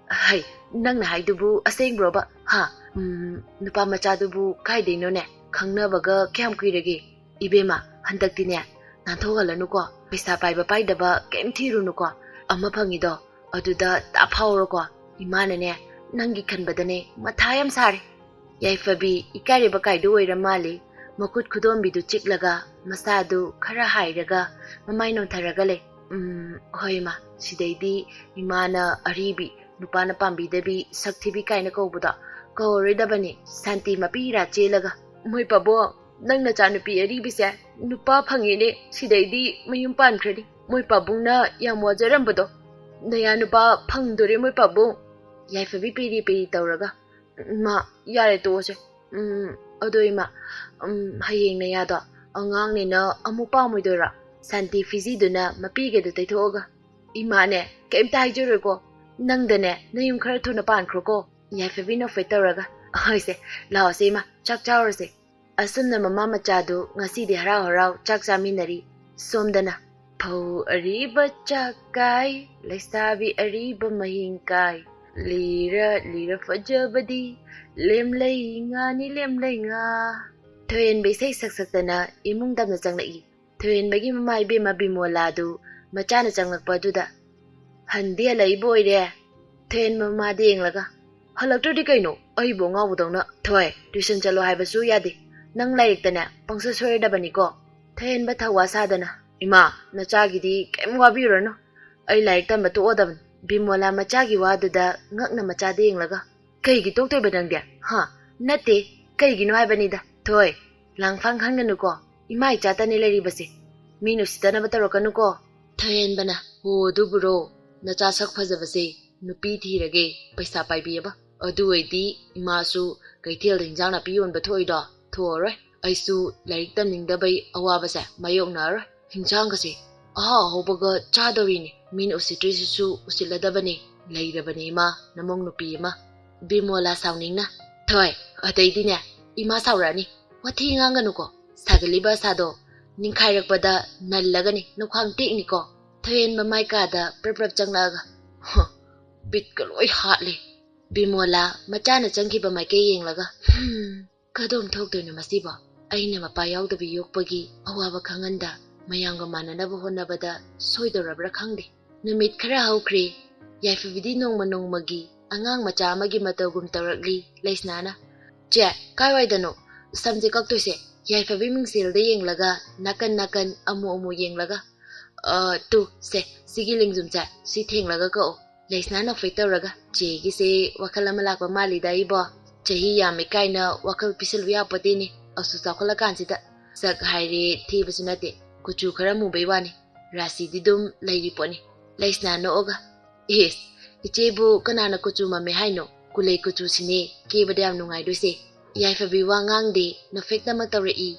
"ꯍꯩ, ꯅꯪꯅ ꯍꯥꯏꯗꯨꯕꯨ ꯑꯁꯦꯡꯕ꯭ꯔꯣꯕ? ꯍꯥ? ꯎꯝ, ꯅꯨꯄꯥ ꯃꯆꯥꯗꯨꯕꯨ ꯀꯥꯏꯗꯩꯅꯣꯅꯦ? ꯈꯪꯅꯕꯒ ꯀꯌꯥꯝ ꯀꯨꯏꯔꯒꯦ?" "ꯏꯕꯦꯝꯃ, ꯍꯟꯗꯛꯇꯤꯅꯦ ꯅꯥꯟꯊꯣꯛꯍꯜꯂꯅꯨꯀꯣ꯫ ꯄꯩꯁꯥ ꯄꯥꯏꯕ ꯄꯥꯏꯗꯕ ꯀꯩꯝ ꯊꯤꯔꯨꯅꯨꯀꯣ꯫ ꯑꯃ ꯐꯪꯉꯤꯗꯣ ꯑꯗꯨꯗ ꯇꯥꯞ ꯐꯥꯎꯔꯣꯀꯣ꯫ ꯏꯃꯥꯅꯅꯦ ꯅꯪꯒꯤ ꯈꯟꯕꯗꯅꯦ ꯃꯊꯥ ꯌꯥꯝ ꯁꯥꯔꯦ"꯫ ꯌꯥꯏꯐꯕꯤ ꯏꯀꯥꯏꯔꯤꯕ ꯀꯥꯏꯗꯨ ꯑꯣꯏꯔ ꯃꯥꯜꯂꯤ꯫ ꯃꯈꯨꯠ ꯈꯨꯗꯣꯝꯕꯤꯗꯨ ꯆꯤꯛꯂꯒ ꯃꯁꯥꯗꯨ ꯈꯔ ꯍꯥꯏꯔꯒ ꯃꯃꯥꯏ ꯅꯣꯟꯊꯔꯒ ꯂꯩ꯫ "ꯎꯝ, ꯍꯣꯏ ꯏꯃꯥ, ꯁꯤꯗꯩꯗꯤ ꯏꯃꯥꯅ ꯑꯔꯤꯕꯤ, ꯅꯨꯄꯥꯅ ꯄꯥꯝꯕꯤꯗꯕꯤ, ꯁꯛ ꯊꯤꯕꯤ ꯀꯥꯏꯅ ꯀꯧꯕꯗꯣ ꯀꯧꯔꯔꯣꯏꯗꯕꯅꯤ"꯫ ꯁꯥꯟꯇꯤ ꯃꯄꯤ ꯏꯔꯥ ꯆꯦꯜꯂꯒ, "ꯃꯣꯏ ꯄꯥꯕꯨꯡ, ꯅꯪ ꯅꯆꯥꯅꯨꯄꯤ ꯑꯔꯤꯕꯤꯁꯦ ꯅꯨꯄꯥ ꯐꯪꯉꯦꯅꯦ, ꯁꯤꯗꯩꯗꯤ ꯃꯌꯨꯝ ꯄꯥꯟꯈ꯭ꯔꯅꯤ꯫ ꯃꯣꯏ ꯄꯥꯕꯨꯡꯅ ꯌꯥꯝ ꯋꯥꯖꯔꯝꯕꯗꯣ, ꯅꯌꯥ ꯅꯨꯄꯥ ꯐꯪꯗꯣꯔꯦ ꯃꯣꯏ ꯄꯥꯕꯨꯡ"꯫ ꯌꯥꯏꯐꯕꯤ ꯄꯦꯔꯤ ꯄꯦꯔꯤ ꯇꯧꯔꯒ, "ꯏꯃꯥ, ꯌꯥꯔꯦ, ꯇꯣꯛꯑꯁꯦ꯫ ꯎꯝ, ꯑꯗꯣ ꯏꯃꯥ, ꯎꯝ, ꯍꯌꯦꯡ ꯅꯌꯥꯗꯣ ꯑꯉꯥꯡꯅꯤꯅ ꯑꯃꯨꯛ ꯄꯥꯝꯃꯣꯏꯗꯣꯏꯔꯣ?" ꯁꯥꯟꯇꯤ ꯐꯤꯖꯤꯗꯨꯅ ꯃꯄꯤꯒꯗꯨ ꯇꯩꯊꯣꯛꯑꯒ, "ꯏꯃꯥꯅꯦ, ꯀꯩꯝꯇ ꯍꯥꯏꯖꯔꯣꯏꯀꯣ꯫ ꯅꯪꯗꯅꯦ ꯅꯌꯨꯝ ꯈꯔ ꯊꯨꯅ ꯄꯥꯟꯈ꯭ꯔꯣꯀꯣ"꯫ ꯌꯥꯏꯐꯕꯤ ꯅꯣꯛꯐꯦꯠ ꯇꯧꯔꯒ, "ꯍꯣꯏꯁꯦ, ꯂꯥꯛꯑꯣꯁꯦ ꯏꯃꯥ, ꯆꯥꯛ ꯆꯥꯔꯨꯔꯁꯦ"꯫ ꯑꯁꯨꯝꯅ ꯃꯃꯥ ꯃꯆꯥꯗꯨ ꯉꯁꯤꯗꯤ ꯍꯔꯥꯎ ꯍꯔꯥꯎ ꯆꯥꯛ ꯆꯥꯃꯤꯟꯅꯔꯤ꯫ ꯁꯣꯝꯗꯅ, "ꯐꯧ ꯑꯔꯤꯕ ꯆꯥꯛꯀꯥꯏ, ꯂꯩꯁꯥꯕꯤ ꯑꯔꯤꯕ ꯃꯍꯤꯡ ꯀꯥꯏ, ꯂꯤꯔ ꯂꯤꯔ ꯐꯖꯕꯗꯤ, ꯂꯦꯝꯂꯩ ꯉꯥꯅꯤ ꯂꯦꯝꯂꯩ ꯉꯥ"꯫ ꯊꯣꯏꯍꯦꯟꯕ ꯏꯁꯩ ꯁꯛ ꯁꯛꯇꯅ ꯏꯃꯨꯡ ꯇꯝꯅ ꯆꯪꯂꯛꯏ꯫ ꯊꯣꯏꯍꯦꯟꯕꯒꯤ ꯃꯃꯥ ꯏꯕꯦꯝꯃ ꯕꯤꯃꯣꯂꯥꯗꯨ ꯃꯆꯥꯅ ꯆꯪꯂꯛꯄ ꯑꯗꯨꯗ ꯍꯟꯗꯤ ꯍꯜꯂꯛꯏꯕ ꯑꯣꯏꯔꯦ꯫ ꯊꯣꯏꯍꯦꯟꯕ ꯃꯃꯥꯗ ꯌꯦꯡꯂꯒ, "ꯍꯜꯂꯛꯇ꯭ꯔꯗꯤ ꯀꯩꯅꯣ? ꯑꯩꯕꯨ ꯑꯉꯥꯎꯕꯗꯧꯅ?" "ꯊꯣꯏ, ꯇ꯭ꯌꯨꯁꯟ ꯆꯠꯂꯣ ꯍꯥꯏꯕꯁꯨ ꯌꯥꯗꯦ꯫ ꯅꯪ ꯂꯥꯏꯔꯤꯛꯇꯅꯦ ꯄꯪꯁꯣꯏ ꯁꯣꯏꯔꯗꯕꯅꯤꯀꯣ"꯫ ꯊꯣꯏꯍꯦꯟꯕ ꯊꯧꯋꯥ ꯁꯥꯗꯅ, "ꯏꯃꯥ, ꯅꯆꯥꯒꯤꯗꯤ ꯀꯩꯝ ꯋꯥꯕꯤꯔꯨꯔꯅꯨ꯫ ꯑꯩ ꯂꯥꯏꯔꯤꯛ ꯇꯝꯕ ꯇꯣꯛꯑꯗꯕꯅꯤ"꯫ ꯕꯤꯃꯣꯂꯥ ꯃꯆꯥꯒꯤ ꯋꯥꯗꯨꯗ ꯉꯛꯅ ꯃꯆꯥꯗ ꯌꯦꯡꯂꯒ, "ꯀꯩꯒꯤ ꯇꯣꯛꯇꯣꯏꯕ ꯅꯪꯗꯤ? ꯍꯥ? ꯅꯠꯇꯦ, ꯀꯩꯒꯤꯅꯣ ꯍꯥꯏꯕꯅꯤꯗ꯫ ꯊꯣꯏ, ꯂꯥꯡꯐꯥꯡ ꯈꯪꯒꯅꯨꯀꯣ꯫ ꯏꯃꯥ ꯏꯆꯥꯇꯅꯦ ꯂꯩꯔꯤꯕꯁꯦ꯫ ꯃꯤꯅ ꯎꯁꯤꯠꯇꯅꯕ ꯇꯧꯔꯛꯀꯅꯨꯀꯣ"꯫ ꯊꯣꯏꯍꯦꯟꯕꯅ, "ꯍꯣ, ꯑꯗꯨꯕꯨꯔꯣ? ꯅꯆꯥ ꯁꯛ ꯐꯖꯕꯁꯦ ꯅꯨꯄꯤ ꯊꯤꯔꯒꯦ, ꯄꯩꯁꯥ ꯄꯥꯏꯕꯤ ꯑꯃ"꯫ ꯑꯗꯨ ꯑꯣꯏꯗꯤ ꯏꯃꯥꯁꯨ ꯀꯩꯊꯦꯜꯗ ꯍꯤꯟꯖꯥꯡ ꯅꯥꯄꯤ ꯌꯣꯟꯕ ꯊꯣꯛꯏꯗꯣ ꯊꯣꯛꯑꯔꯣꯏ꯫ ꯑꯩꯁꯨ ꯂꯥꯏꯔꯤꯛ ꯇꯝꯅꯤꯡꯗꯕꯩ ꯑꯋꯥꯕꯁꯦ ꯃꯥꯌꯣꯛꯅꯔꯔꯣꯏ꯫ ꯍꯤꯟꯖꯥꯡꯒꯁꯦ ꯑꯍꯥꯎ ꯑꯍꯧꯕꯒ ꯆꯥꯗꯧꯔꯤꯅꯤ꯫ ꯃꯤꯅ ꯎꯁꯤꯠꯇ꯭ꯔꯤꯁꯤꯁꯨ ꯎꯁꯤꯠꯂꯗꯕꯅꯤ꯫ ꯂꯩꯔꯕꯅꯤ ꯏꯃꯥ, ꯅꯃꯧ ꯅꯨꯄꯤ ꯑꯃ꯫ ꯕꯤꯃꯣꯂꯥ ꯁꯥꯎꯅꯤꯡꯅ, "ꯊꯣꯏ, ꯑꯇꯩꯗꯤꯅꯦ ꯏꯃꯥ ꯁꯥꯎꯔꯛꯑꯅꯤ꯫ ꯋꯥꯊꯤ ꯉꯥꯡꯒꯅꯨꯀꯣ꯫ ꯁꯥꯒꯠꯂꯤꯕ ꯑꯁꯥꯗꯣ ꯅꯤꯡꯈꯥꯏꯔꯛꯄꯗ ꯅꯜꯂꯒꯅꯤ, ꯅꯈ꯭ꯋꯥꯡ ꯇꯦꯛꯅꯤꯀꯣ"꯫ ꯊꯣꯏꯍꯦꯟ ꯃꯃꯥꯏ ꯀꯥꯗ ꯄ꯭ꯔꯞ ꯄ꯭ꯔꯞ ꯆꯪꯂꯛꯑꯒ, "ꯍ, ꯕꯤꯠꯀ ꯂꯣꯏ ꯍꯥꯠꯂꯦ"꯫ ꯕꯤꯃꯣꯂꯥ ꯃꯆꯥꯅ ꯆꯪꯈꯤꯕ ꯃꯥꯏꯀꯩ ꯌꯦꯡꯂꯒ, "ꯍꯝ, ꯀꯗꯣꯝ ꯊꯣꯛꯇꯣꯏꯅꯣ ꯃꯁꯤꯕꯣ? ꯑꯩꯅ ꯃꯄꯥ ꯌꯥꯎꯗꯕꯤ ꯌꯣꯛꯄꯒꯤ ꯑꯋꯥꯕ ꯈꯪꯍꯟꯗ ꯃꯌꯥꯝꯒ ꯃꯥꯟꯅꯅꯕ ꯍꯣꯠꯅꯕꯗ ꯁꯣꯏꯗꯧꯔꯕ꯭ꯔꯥ ꯈꯪꯗꯦ"꯫ ꯅꯨꯃꯤꯠ ꯈꯔ ꯍꯧꯈ꯭ꯔꯦ꯫ ꯌꯥꯏꯐꯕꯤꯗꯤ ꯅꯣꯡꯃ ꯅꯣꯡꯃꯒꯤ ꯑꯉꯥꯡ ꯃꯆꯥ ꯑꯃꯒꯤ ꯃꯇꯧꯒꯨꯝ ꯇꯧꯔꯛꯂꯤ꯫ ꯂꯩꯁꯅꯥꯅ, "ꯆꯦ, ꯀꯥꯏꯋꯥꯏꯗꯅꯣ ꯁꯝꯁꯦ ꯀꯛꯇꯣꯏꯁꯦ? ꯌꯥꯏꯐꯕꯤ ꯃꯤꯡꯁꯦꯜꯗ ꯌꯦꯡꯂꯒ ꯅꯥꯀꯟ ꯅꯥꯀꯟ ꯑꯃꯨꯛ ꯑꯃꯨꯛ ꯌꯦꯡꯂꯒ, "ꯑ, ꯇꯨ, ꯁꯦ, ꯁꯤꯒꯤ ꯂꯦꯡꯖꯨꯝꯁꯦ ꯁꯤ ꯊꯦꯡꯂꯒ ꯀꯛꯑꯣ"꯫ ꯂꯩꯁꯅꯥ ꯅꯣꯛꯐꯦꯠ ꯇꯧꯔꯒ, "ꯆꯦꯒꯤꯁꯦ ꯋꯥꯈꯜ ꯑꯃ ꯂꯥꯛꯄ ꯃꯥꯜꯂꯤꯗ ꯑꯩꯕꯣ꯫ ꯆꯍꯤ ꯌꯥꯝꯃꯦ ꯀꯥꯏꯅ ꯋꯥꯈꯜ ꯄꯤꯁꯜꯂꯨ ꯌꯥꯄꯣꯠꯇꯦꯅꯦ꯫ ꯑꯁꯨꯛ ꯆꯥꯎꯈꯠꯂꯀꯥꯟꯁꯤꯗ꯫ ꯁꯛ ꯍꯥꯏꯔꯦ ꯊꯤꯕꯁꯨ ꯅꯠꯇꯦ, ꯀꯨꯆꯨ ꯈꯔ ꯃꯨꯕꯩ ꯋꯥꯅꯤ꯫ ꯔꯥꯁꯤꯗꯤ ꯑꯗꯨꯝ ꯂꯩꯔꯤ ꯄꯣꯠꯅꯤ"꯫ ꯂꯩꯁꯅꯥ ꯅꯣꯛꯑꯒ, "ꯏꯁ, ꯏꯆꯦꯕꯨ ꯀꯅꯥꯅ ꯀꯨꯆꯨ ꯃꯝꯃꯦ ꯍꯥꯏꯅꯣ? ꯀꯨꯂꯩ ꯀꯨꯆꯨꯁꯤꯅꯦ ꯀꯦꯕꯗ ꯌꯥꯝ ꯅꯨꯡꯉꯥꯏꯗꯣꯏꯁꯦ"꯫ ꯌꯥꯏꯐꯕꯤ ꯋꯥ ꯉꯥꯡꯗꯦ, ꯅꯣꯛꯐꯦꯠꯇꯃꯛ ꯇꯧꯔꯛꯏ꯫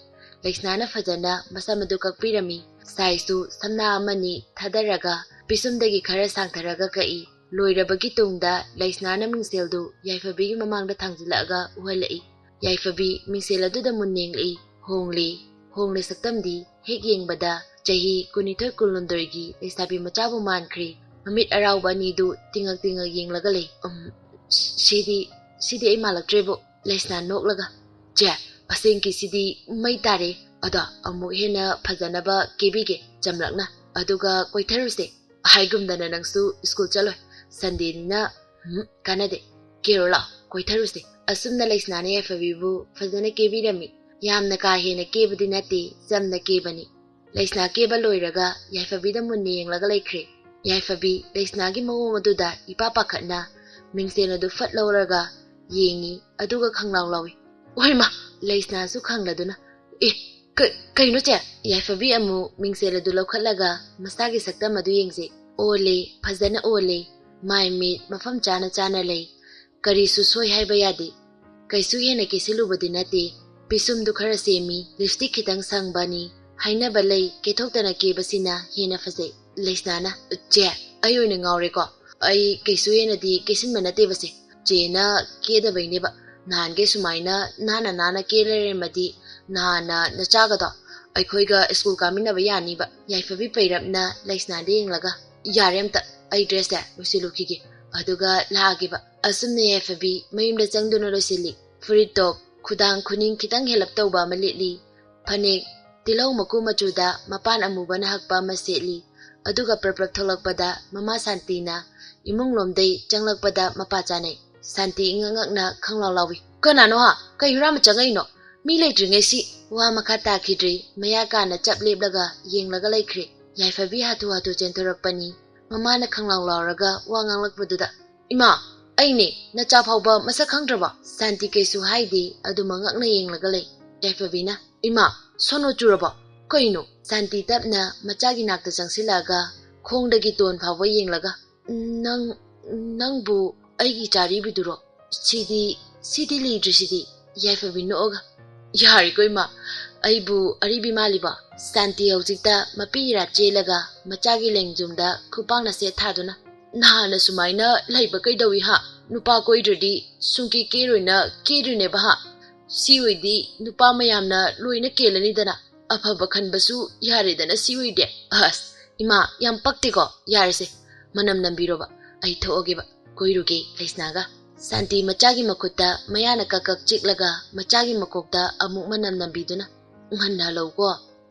ꯂꯩꯁꯅꯥꯅ ꯐꯖꯅ ꯃꯁꯝ ꯑꯗꯨ ꯀꯛꯄꯤꯔꯝꯃꯤ꯫ ꯁꯥꯏꯁꯇꯨ ꯁꯝꯅꯥ ꯑꯃꯅꯤ ꯊꯥꯗꯔꯒ ꯄꯤꯁꯨꯝꯗꯒꯤ ꯈꯔ ꯁꯥꯡꯊꯔꯒ ꯀꯛꯏ꯫ ꯂꯣꯏꯔꯕꯒꯤ ꯇꯨꯡꯗ ꯂꯩꯁꯅꯥꯅ ꯃꯤꯡꯁꯦꯜꯗꯨ ꯌꯥꯏꯐꯕꯤꯒꯤ ꯃꯃꯥꯡꯗ ꯊꯥꯡꯖꯤꯜꯂꯛꯑꯒ ꯎꯍꯜꯂꯛꯏ꯫ ꯌꯥꯏꯐꯕꯤ ꯃꯤꯡꯁꯦꯜ ꯑꯗꯨꯗ ꯃꯨꯟꯅ ꯌꯦꯡꯂꯛꯏ꯫ ꯍꯣꯡꯂꯦ, ꯍꯣꯡꯂꯦ ꯁꯛꯇꯝꯗꯤ꯫ ꯍꯦꯛ ꯌꯦꯡꯕꯗ ꯆꯍꯤ ꯀꯨꯟꯅꯤꯊꯣꯏ ꯀꯨꯟꯍꯨꯝꯗꯣꯏꯒꯤ ꯂꯩꯁꯥꯕꯤ ꯃꯆꯥꯕꯨ ꯃꯥꯟꯈ꯭ꯔꯦ꯫ ꯃꯃꯤꯠ ꯑꯔꯥꯎꯕ ꯑꯅꯤꯗꯨ ꯇꯤꯡꯉꯛ ꯇꯤꯡꯉꯛ ꯌꯦꯡꯂꯒ ꯂꯩ꯫ "ꯎꯝ, ꯁꯤꯗꯤ, ꯁꯤꯗꯤ ꯑꯩ ꯃꯥꯜꯂꯛꯇ꯭ꯔꯦꯕꯨ"꯫ ꯂꯩꯁꯅꯥ ꯅꯣꯛꯂꯒ, "ꯆꯦ, ꯑꯁꯦꯡꯀꯤ ꯁꯤꯗꯤ ꯃꯩ ꯇꯥꯔꯦ꯫ ꯑꯗꯣ ꯑꯃꯨꯛ ꯍꯦꯟꯅ ꯐꯖꯅꯕ ꯀꯦꯕꯤꯒꯦ ꯆꯝꯂꯛꯅ꯫ ꯑꯗꯨꯒ ꯀꯣꯏꯊꯔꯨꯁꯦ꯫ ꯍꯥꯏꯒꯨꯝꯗꯅ ꯅꯪꯁꯨ ꯁ꯭ꯀꯨꯜ ꯆꯠꯂꯣꯏ꯫ ꯁꯟꯗꯦꯅꯤꯅ, ꯎꯝ, ꯀꯥꯟꯅꯗꯦ꯫ ꯀꯦꯔꯣ ꯂꯥꯎ, ꯀꯣꯏꯊꯔꯨꯁꯦ"꯫ ꯑꯁꯨꯝꯅ ꯂꯩꯁꯅꯥꯅ ꯌꯥꯏꯐꯕꯤꯕꯨ ꯐꯖꯅ ꯀꯦꯕꯤꯔꯝꯃꯤ꯫ ꯌꯥꯝꯅ ꯀꯥ ꯍꯦꯟꯅ ꯀꯦꯕꯗꯤ ꯅꯠꯇꯦ, ꯆꯝꯅ ꯀꯦꯕꯅꯤ꯫ ꯂꯩꯁꯅꯥ ꯀꯦꯕ ꯂꯣꯏꯔꯒ ꯌꯥꯏꯐꯕꯤꯗ ꯃꯨꯟꯅ ꯌꯦꯡꯂꯒ ꯂꯩꯈ꯭ꯔꯦ꯫ ꯌꯥꯏꯐꯕꯤ ꯂꯩꯁꯅꯥꯒꯤ ꯃꯑꯣꯡ ꯑꯗꯨꯗ ꯏꯄꯥ ꯄꯥꯈꯠꯅ ꯃꯤꯡꯁꯦꯜ ꯑꯗꯨ ꯐꯠ ꯂꯧꯔꯒ ꯌꯦꯡꯉꯤ, ꯑꯗꯨꯒ ꯈꯪꯂꯥꯎ ꯂꯥꯎꯏ꯫ "ꯑꯣꯏꯃꯥ!" ꯂꯩꯁꯅꯥꯁꯨ ꯈꯪꯂꯗꯨꯅ, "ꯑꯦ, ꯀ-, ꯀꯩꯅꯣ ꯆꯦ?" ꯌꯥꯏꯐꯕꯤ ꯑꯃꯨꯛ ꯃꯤꯡꯁꯦꯜ ꯑꯗꯨ ꯂꯧꯈꯠꯂꯒ ꯃꯁꯥꯒꯤ ꯁꯛꯇꯝ ꯑꯗꯨ ꯌꯦꯡꯖꯩ꯫ ꯑꯣꯜꯂꯦ, ꯐꯖꯅ ꯑꯣꯜꯂꯦ꯫ ꯃꯥꯏ ꯃꯤꯠ ꯃꯐꯝ ꯆꯥꯅ ꯆꯥꯅ ꯂꯩ꯫ ꯀꯔꯤꯁꯨ ꯁꯣꯏ ꯍꯥꯏꯕ ꯌꯥꯗꯦ꯫ ꯀꯩꯁꯨ ꯍꯦꯟꯅ ꯀꯦꯁꯤꯜꯂꯨꯕꯗꯤ ꯅꯠꯇꯦ꯫ ꯄꯤꯁꯨꯝꯗꯨ ꯈꯔ ꯁꯦꯝꯃꯤ, ꯂꯤꯞꯁꯇꯤꯛ ꯈꯤꯇꯪ ꯁꯪꯕꯅꯤ꯫ ꯍꯥꯏꯅꯕ ꯂꯩ, ꯀꯦꯊꯣꯛꯇꯅ ꯀꯦꯕꯁꯤꯅ ꯍꯦꯟꯅ ꯐꯖꯩ꯫ ꯂꯩꯁꯅꯥꯅ, "ꯆꯦ, ꯑꯩ ꯑꯣꯏꯅ ꯉꯥꯎꯔꯦꯀꯣ꯫ ꯑꯩ ꯀꯩꯁꯨ ꯍꯦꯟꯅꯗꯤ ꯀꯦꯁꯤꯟꯕ ꯅꯠꯇꯦꯕꯁꯦ꯫ ꯆꯦꯅ ꯀꯦꯗꯕꯩꯅꯦꯕ꯫ ꯅꯍꯥꯟꯒꯩ ꯁꯨꯃꯥꯏꯅ ꯅꯥꯟꯅ ꯅꯥꯟꯅ ꯀꯦ ꯂꯩꯔꯝꯃꯗꯤ ꯅꯍꯥꯟꯅ ꯅꯆꯥꯒꯗꯣ ꯑꯩꯈꯣꯏꯒ ꯁ꯭ꯀꯨꯜ ꯀꯥꯃꯤꯟꯅꯕ ꯌꯥꯅꯤꯕ"꯫ ꯌꯥꯏꯐꯕꯤ ꯄꯩꯔꯞꯅ ꯂꯩꯁꯅꯥꯗ ꯌꯦꯡꯂꯒ, "ꯌꯥꯔꯦ, ꯑꯝꯇ ꯑꯩ ꯗ꯭ꯔꯦꯁꯁꯦ ꯂꯣꯏꯁꯤꯜꯂꯨꯈꯤꯒꯦ, ꯑꯗꯨꯒ ꯂꯥꯛꯑꯒꯦꯕ"꯫ ꯑꯁꯨꯝꯅ ꯌꯥꯏꯐꯕꯤ ꯃꯌꯨꯝꯗ ꯆꯪꯗꯨꯅ ꯂꯣꯏꯁꯤꯜꯂꯤ꯫ ꯐꯨꯔꯤꯠ ꯇꯣꯞ, ꯈꯨꯗꯥꯡ ꯈꯨꯅꯤꯡ ꯈꯤꯇꯪ ꯍꯦꯜꯂꯞ ꯇꯧꯕ ꯑꯃ ꯂꯤꯠꯂꯤ꯫ ꯐꯅꯦꯛ ꯇꯤꯜꯍꯧ ꯃꯀꯨ ꯃꯆꯨꯗ ꯃꯄꯥꯟ ꯑꯃꯨꯕꯅ ꯍꯛꯄ ꯑꯃ ꯁꯦꯠꯂꯤ꯫ ꯑꯗꯨꯒ ꯄ꯭ꯔꯞ ꯄ꯭ꯔꯞ ꯊꯣꯛꯂꯛꯄꯗ ꯃꯃꯥ ꯁꯥꯟꯇꯤꯅ ꯏꯃꯨꯡ ꯂꯣꯝꯗꯩ ꯆꯪꯂꯛꯄꯗ ꯃꯄꯥ ꯆꯥꯅꯩ꯫ ꯁꯥꯟꯇꯤ ꯏꯉꯛ ꯉꯛꯅ ꯈꯪꯂꯥꯎ ꯂꯥꯎꯏ, "ꯀꯅꯥꯅꯣ ꯍꯥ? ꯀꯩ ꯍꯨꯔꯥꯟꯕ ꯆꯪꯉꯛꯏꯅꯣ? ꯃꯤ ꯂꯩꯇ꯭ꯔꯤꯉꯩꯁꯤ!" ꯋꯥ ꯃꯈꯥ ꯇꯥꯈꯤꯗ꯭ꯔꯤ꯫ ꯃꯌꯥ ꯀꯥꯅ ꯆꯞ ꯂꯦꯞꯂꯒ ꯌꯦꯡꯂꯒ ꯂꯩꯈ꯭ꯔꯦ꯫ ꯌꯥꯏꯐꯕꯤ ꯍꯥꯊꯨ ꯍꯥꯊꯨ ꯆꯦꯟꯊꯣꯔꯛꯄꯅꯤ꯫ ꯃꯃꯥꯅ ꯈꯪꯂꯥꯎ ꯂꯥꯎꯔꯒ ꯋꯥ ꯉꯥꯡꯂꯛꯄꯗꯨꯗ, "ꯏꯃꯥ, ꯑꯩꯅꯦ, ꯅꯆꯥ ꯐꯥꯎꯕ ꯃꯁꯛ ꯈꯪꯗ꯭ꯔꯕꯣ?" ꯁꯥꯟꯇꯤ ꯀꯩꯁꯨ ꯍꯥꯏꯗꯦ, ꯑꯗꯨꯃꯛ ꯉꯛꯅ ꯌꯦꯡꯂꯒ ꯂꯩ꯫ ꯌꯥꯏꯐꯕꯤꯅ, "ꯏꯃꯥ, ꯁꯣꯅꯣ ꯆꯨꯔꯕꯣ? ꯀꯩꯅꯣ?" ꯁꯥꯟꯇꯤ ꯇꯞꯅ ꯃꯆꯥꯒꯤ ꯅꯥꯛꯇ ꯆꯪꯁꯤꯜꯂꯛꯑꯒ ꯈꯣꯡꯗꯒꯤ ꯇꯣꯟ ꯐꯥꯎꯕ ꯌꯦꯡꯂꯒ, "ꯅꯪ, ꯅꯪꯕꯨ ꯑꯩꯒꯤ ꯏꯆꯥ ꯑꯔꯤꯕꯤꯗꯨꯔꯣ? ꯁꯤꯗꯤ, ꯁꯤꯗꯤ ꯂꯤꯗ꯭ꯔꯤꯁꯤꯗꯤ?" ꯌꯥꯏꯐꯕꯤ ꯅꯣꯛꯑꯒ, "ꯌꯥꯔꯦꯀꯣ ꯏꯃꯥ, ꯑꯩꯕꯨ ꯑꯔꯤꯕꯤ ꯃꯥꯜꯂꯤꯕꯣ?" ꯁꯥꯟꯇꯤ ꯍꯧꯖꯤꯛꯇ ꯃꯄꯤ ꯏꯔꯥ ꯆꯦꯜꯂꯒ ꯃꯆꯥꯒꯤ ꯂꯦꯡꯖꯨꯝꯗ ꯈꯨꯄꯥꯛꯅ ꯁꯦꯠ ꯊꯥꯗꯨꯅ, "ꯅꯍꯥꯟꯅ ꯁꯨꯃꯥꯏꯅ ꯂꯩꯕ ꯀꯩꯗꯧꯏ ꯍꯥ? ꯅꯨꯄꯥ ꯀꯣꯏꯗ꯭ꯔꯗꯤ ꯁꯨꯡꯀꯦ ꯀꯦꯔꯣꯏꯅ ꯀꯦꯔꯤꯅꯦꯕ ꯍꯥ? ꯁꯤ ꯑꯣꯏꯗꯤ ꯅꯨꯄꯥ ꯃꯌꯥꯝꯅ ꯂꯣꯏꯅ ꯀꯦꯜꯂꯅꯤꯗꯅ꯫ ꯑꯐꯕ ꯈꯟꯕꯁꯨ ꯌꯥꯔꯦꯗꯅ ꯁꯤ ꯑꯣꯏꯗꯤ꯫ ꯑꯁ, ꯏꯃꯥ, ꯌꯥꯝ ꯄꯛꯇꯦꯀꯣ꯫ ꯌꯥꯔꯦꯁꯦ, ꯃꯅꯝ ꯅꯝꯕꯤꯔꯣꯕ, ꯑꯩ ꯊꯣꯛꯑꯒꯦꯕ, ꯀꯣꯏꯔꯨꯒꯦ ꯂꯩꯁꯅꯥꯒ"꯫ ꯁꯥꯟꯇꯤ ꯃꯆꯥꯒꯤ ꯃꯈꯨꯠꯇ ꯃꯌꯥꯅ ꯀꯛ ꯀꯛ ꯆꯤꯛꯂꯒ ꯃꯆꯥꯒꯤ ꯃꯀꯣꯛꯇ ꯑꯃꯨꯛ ꯃꯅꯝ ꯅꯝꯕꯤꯗꯨꯅ, "ꯉꯟꯅ ꯍꯜꯂꯧꯀꯣ"꯫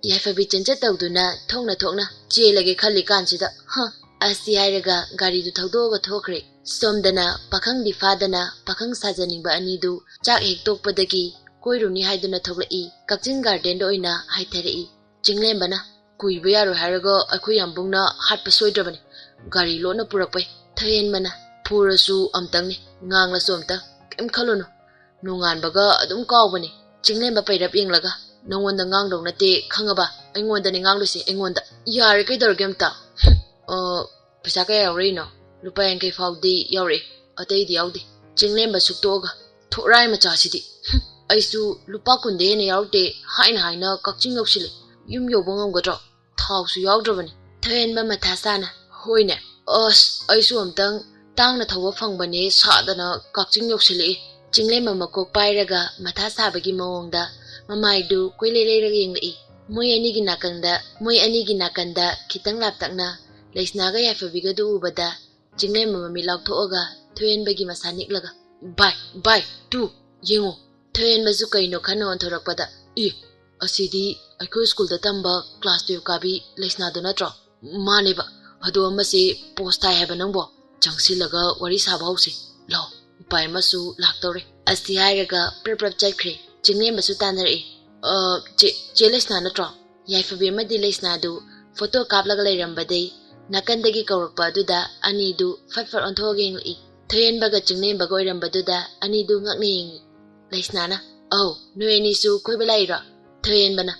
ꯌꯥꯏꯐꯕꯤ ꯆꯦꯟꯆꯠ ꯇꯧꯗꯨꯅ ꯊꯣꯛꯅ ꯊꯣꯛꯅ ꯆꯦꯜꯂꯒꯦ ꯈꯜꯂꯤ ꯀꯥꯟꯁꯤꯗ, ꯍ꯫ ꯑꯁꯤ ꯍꯥꯏꯔꯒ ꯒꯥꯔꯤꯗꯨ ꯊꯧꯗꯣꯛꯑꯒ ꯊꯣꯛꯈ꯭ꯔꯦ꯫ ꯁꯣꯝꯗꯅ ꯄꯥꯈꯪꯗꯤ ꯐꯥꯗꯅ ꯄꯥꯈꯪ ꯁꯥꯖꯅꯤꯡꯕ ꯑꯅꯤꯗꯨ ꯆꯥꯛ ꯍꯦꯛ ꯇꯣꯛꯄꯗꯒꯤ ꯀꯣꯏꯔꯨꯅꯤ ꯍꯥꯏꯗꯨꯅ ꯊꯣꯛꯂꯛꯏ꯫ ꯀꯛꯆꯤꯡ ꯒꯥꯔꯗꯦꯟꯗ ꯑꯣꯏꯅ ꯍꯥꯏꯊꯔꯛꯏ꯫ ꯆꯤꯡꯂꯦꯝꯕꯅ, "ꯀꯨꯏꯕ ꯌꯥꯔꯣꯏ ꯍꯥꯏꯔꯒ ꯑꯩꯈꯣꯏ ꯌꯥꯝꯕꯨꯡꯅ ꯍꯥꯠꯄ ꯁꯣꯏꯗ꯭ꯔꯕꯅꯤ꯫ ꯒꯥꯔꯤ ꯂꯣꯟꯅ ꯄꯨꯔꯛꯄꯩ"꯫ ꯊꯣꯏꯍꯦꯟꯕꯅ, "ꯐꯨꯔꯁꯨ ꯑꯝꯇꯪꯅꯤ, ꯉꯥꯡꯂꯁꯨ ꯑꯝꯇꯪ, ꯀꯩꯝ ꯈꯜꯂꯨꯅꯨ꯫ ꯅꯣꯡꯉꯥꯟꯕꯒ ꯑꯗꯨꯝ ꯀꯥꯎꯕꯅꯤ"꯫ ꯆꯤꯡꯂꯦꯝꯕ ꯄꯩꯔꯞ ꯌꯦꯡꯂꯒ, "ꯅꯉꯣꯟꯗ ꯉꯥꯡꯗꯧ ꯅꯠꯇꯦ, ꯈꯪꯉꯕ? ꯑꯩꯉꯣꯟꯗꯅꯦ ꯉꯥꯡꯗꯣꯏꯁꯦ, ꯑꯩꯉꯣꯟꯗ"꯫ "ꯌꯥꯔꯦ, ꯀꯩꯗꯧꯔꯒꯦ ꯑꯝꯇ?" "ꯍꯨꯝ, ꯑ, ꯄꯩꯁꯥ ꯀꯌꯥ ꯌꯥꯎꯔꯛꯏꯅꯣ?" "ꯂꯨꯄꯥ ꯌꯥꯡꯈꯩ ꯐꯥꯎꯗꯤ ꯌꯥꯎꯔꯛꯑꯦ, ꯑꯇꯩꯗꯤ ꯌꯥꯎꯗꯦ"꯫ ꯆꯤꯡꯂꯦꯝꯕ ꯁꯨꯛꯇꯣꯛꯑꯒ, "ꯊꯣꯔꯥꯏ ꯃꯆꯥꯁꯤꯗꯤ! ꯍꯨꯝ, ꯑꯩꯁꯨ ꯂꯨꯄꯥ ꯀꯨꯟꯗꯩ ꯍꯦꯟꯅ ꯌꯥꯎꯔꯛꯇꯦ ꯍꯥꯏꯅ ꯍꯥꯏꯅ ꯀꯛꯆꯤꯡ ꯌꯧꯁꯤꯜꯂꯦ꯫ ꯌꯨꯝ ꯌꯧꯕ ꯉꯝꯒꯗ꯭ꯔꯣ? ꯊꯥꯎꯁꯨ ꯌꯥꯎꯗ꯭ꯔꯕꯅꯤ꯫" ꯊꯣꯏꯍꯦꯟꯕ ꯃꯊꯥ ꯁꯥꯅ, "ꯍꯣꯏꯅꯦ, ꯑꯁ, ꯑꯩꯁꯨ ꯑꯝꯇꯪ ꯇꯥꯡꯅ ꯊꯧꯕ ꯐꯪꯕꯅꯦ ꯁꯥꯗꯅ ꯀꯛꯆꯤꯡ ꯌꯧꯁꯤꯜꯂꯛꯏ꯫" ꯆꯤꯡꯂꯦꯝꯕ ꯃꯀꯣꯛ ꯄꯥꯏꯔꯒ ꯃꯊꯥ ꯁꯥꯕꯒꯤ ꯃꯑꯣꯡꯗ ꯃꯃꯥꯏꯗꯨ ꯀꯣꯏꯂꯩ ꯂꯩꯔꯒ ꯌꯦꯡꯂꯛꯏ꯫ ꯃꯣꯏ ꯑꯅꯤꯒꯤ ꯅꯥꯀꯟꯗ, ꯃꯣꯏ ꯑꯅꯤꯒꯤ ꯅꯥꯀꯟꯗ ꯈꯤꯇꯪ ꯂꯥꯞꯇꯛꯅ ꯂꯩꯁꯅꯥꯒ ꯌꯥꯏꯐꯕꯤꯒꯗꯨ ꯎꯕꯗ ꯆꯤꯡꯂꯦꯝꯕ ꯃꯃꯤꯠ ꯂꯥꯎꯊꯣꯛꯑꯒ ꯊꯣꯏꯍꯦꯟꯕꯒꯤ ꯃꯁꯥ ꯅꯤꯛꯂꯒ, "ꯚꯥꯏ, ꯚꯥꯏ, ꯇꯨ, ꯌꯦꯡꯉꯣ!" ꯊꯣꯏꯍꯦꯟꯕꯁꯨ ꯀꯩꯅꯣ ꯈꯟꯅ ꯑꯣꯟꯊꯣꯔꯛꯄꯗ, "ꯏ, ꯑꯁꯤꯗꯤ ꯑꯩꯈꯣꯏ ꯁ꯭ꯀꯨꯜꯗ ꯇꯝꯕ ꯀ꯭ꯂꯥꯁ ꯇꯨꯌꯦꯜꯐ ꯀꯥꯕꯤ ꯂꯩꯁꯅꯥꯗꯣ ꯅꯠꯇ꯭ꯔꯣ? ꯃꯥꯅꯦꯕ꯫ ꯑꯗꯣ ꯑꯃꯁꯦ ꯄꯣꯁ ꯇꯥꯏ ꯍꯥꯏꯕ ꯅꯪꯕꯣ? ꯆꯪꯁꯤꯜꯂꯒ ꯋꯥꯔꯤ ꯁꯥꯕ ꯍꯧꯁꯤ꯫ ꯂꯥꯎ, ꯎꯄꯥꯏ ꯑꯃꯁꯨ ꯂꯥꯛꯇꯧꯔꯦ꯫" ꯑꯁꯤ ꯍꯥꯏꯔꯒ ꯄ꯭ꯔꯞ ꯄ꯭ꯔꯞ ꯆꯠꯈ꯭ꯔꯦ꯫ ꯆꯤꯡꯂꯦꯝꯕꯁꯨ ꯇꯥꯟꯅꯔꯛꯏ꯫ "ꯑ, ꯆꯦ, ꯆꯦ ꯂꯩꯁꯅꯥ ꯅꯠꯇ꯭ꯔꯣ?" ꯌꯥꯏꯐꯕꯤ ꯑꯃꯗꯤ ꯂꯩꯁꯅꯥꯗꯨ ꯐꯣꯇꯣ ꯀꯥꯞꯂꯒ ꯂꯩꯔꯝꯕꯗꯩ ꯅꯥꯀꯟꯗꯒꯤ ꯀꯧꯔꯛꯄ ꯑꯗꯨꯗ ꯑꯅꯤꯗꯨ ꯐꯠ ꯐꯠ ꯑꯣꯟꯊꯣꯛꯑꯒ ꯌꯦꯡꯂꯛꯏ꯫ ꯊꯣꯏꯍꯦꯟꯕꯒ ꯆꯤꯡꯂꯦꯝꯕꯒ ꯑꯣꯏꯔꯝꯕꯗꯨꯗ ꯑꯅꯤꯗꯨ ꯉꯛꯅ ꯌꯦꯡꯉꯤ꯫ ꯂꯩꯁꯅꯥꯅ, "ꯑꯧ, ꯅꯣꯏ ꯑꯅꯤꯁꯨ ꯀꯣꯏꯕ ꯂꯥꯛꯏꯔꯣ?" ꯊꯣꯏꯍꯦꯟꯕꯅ,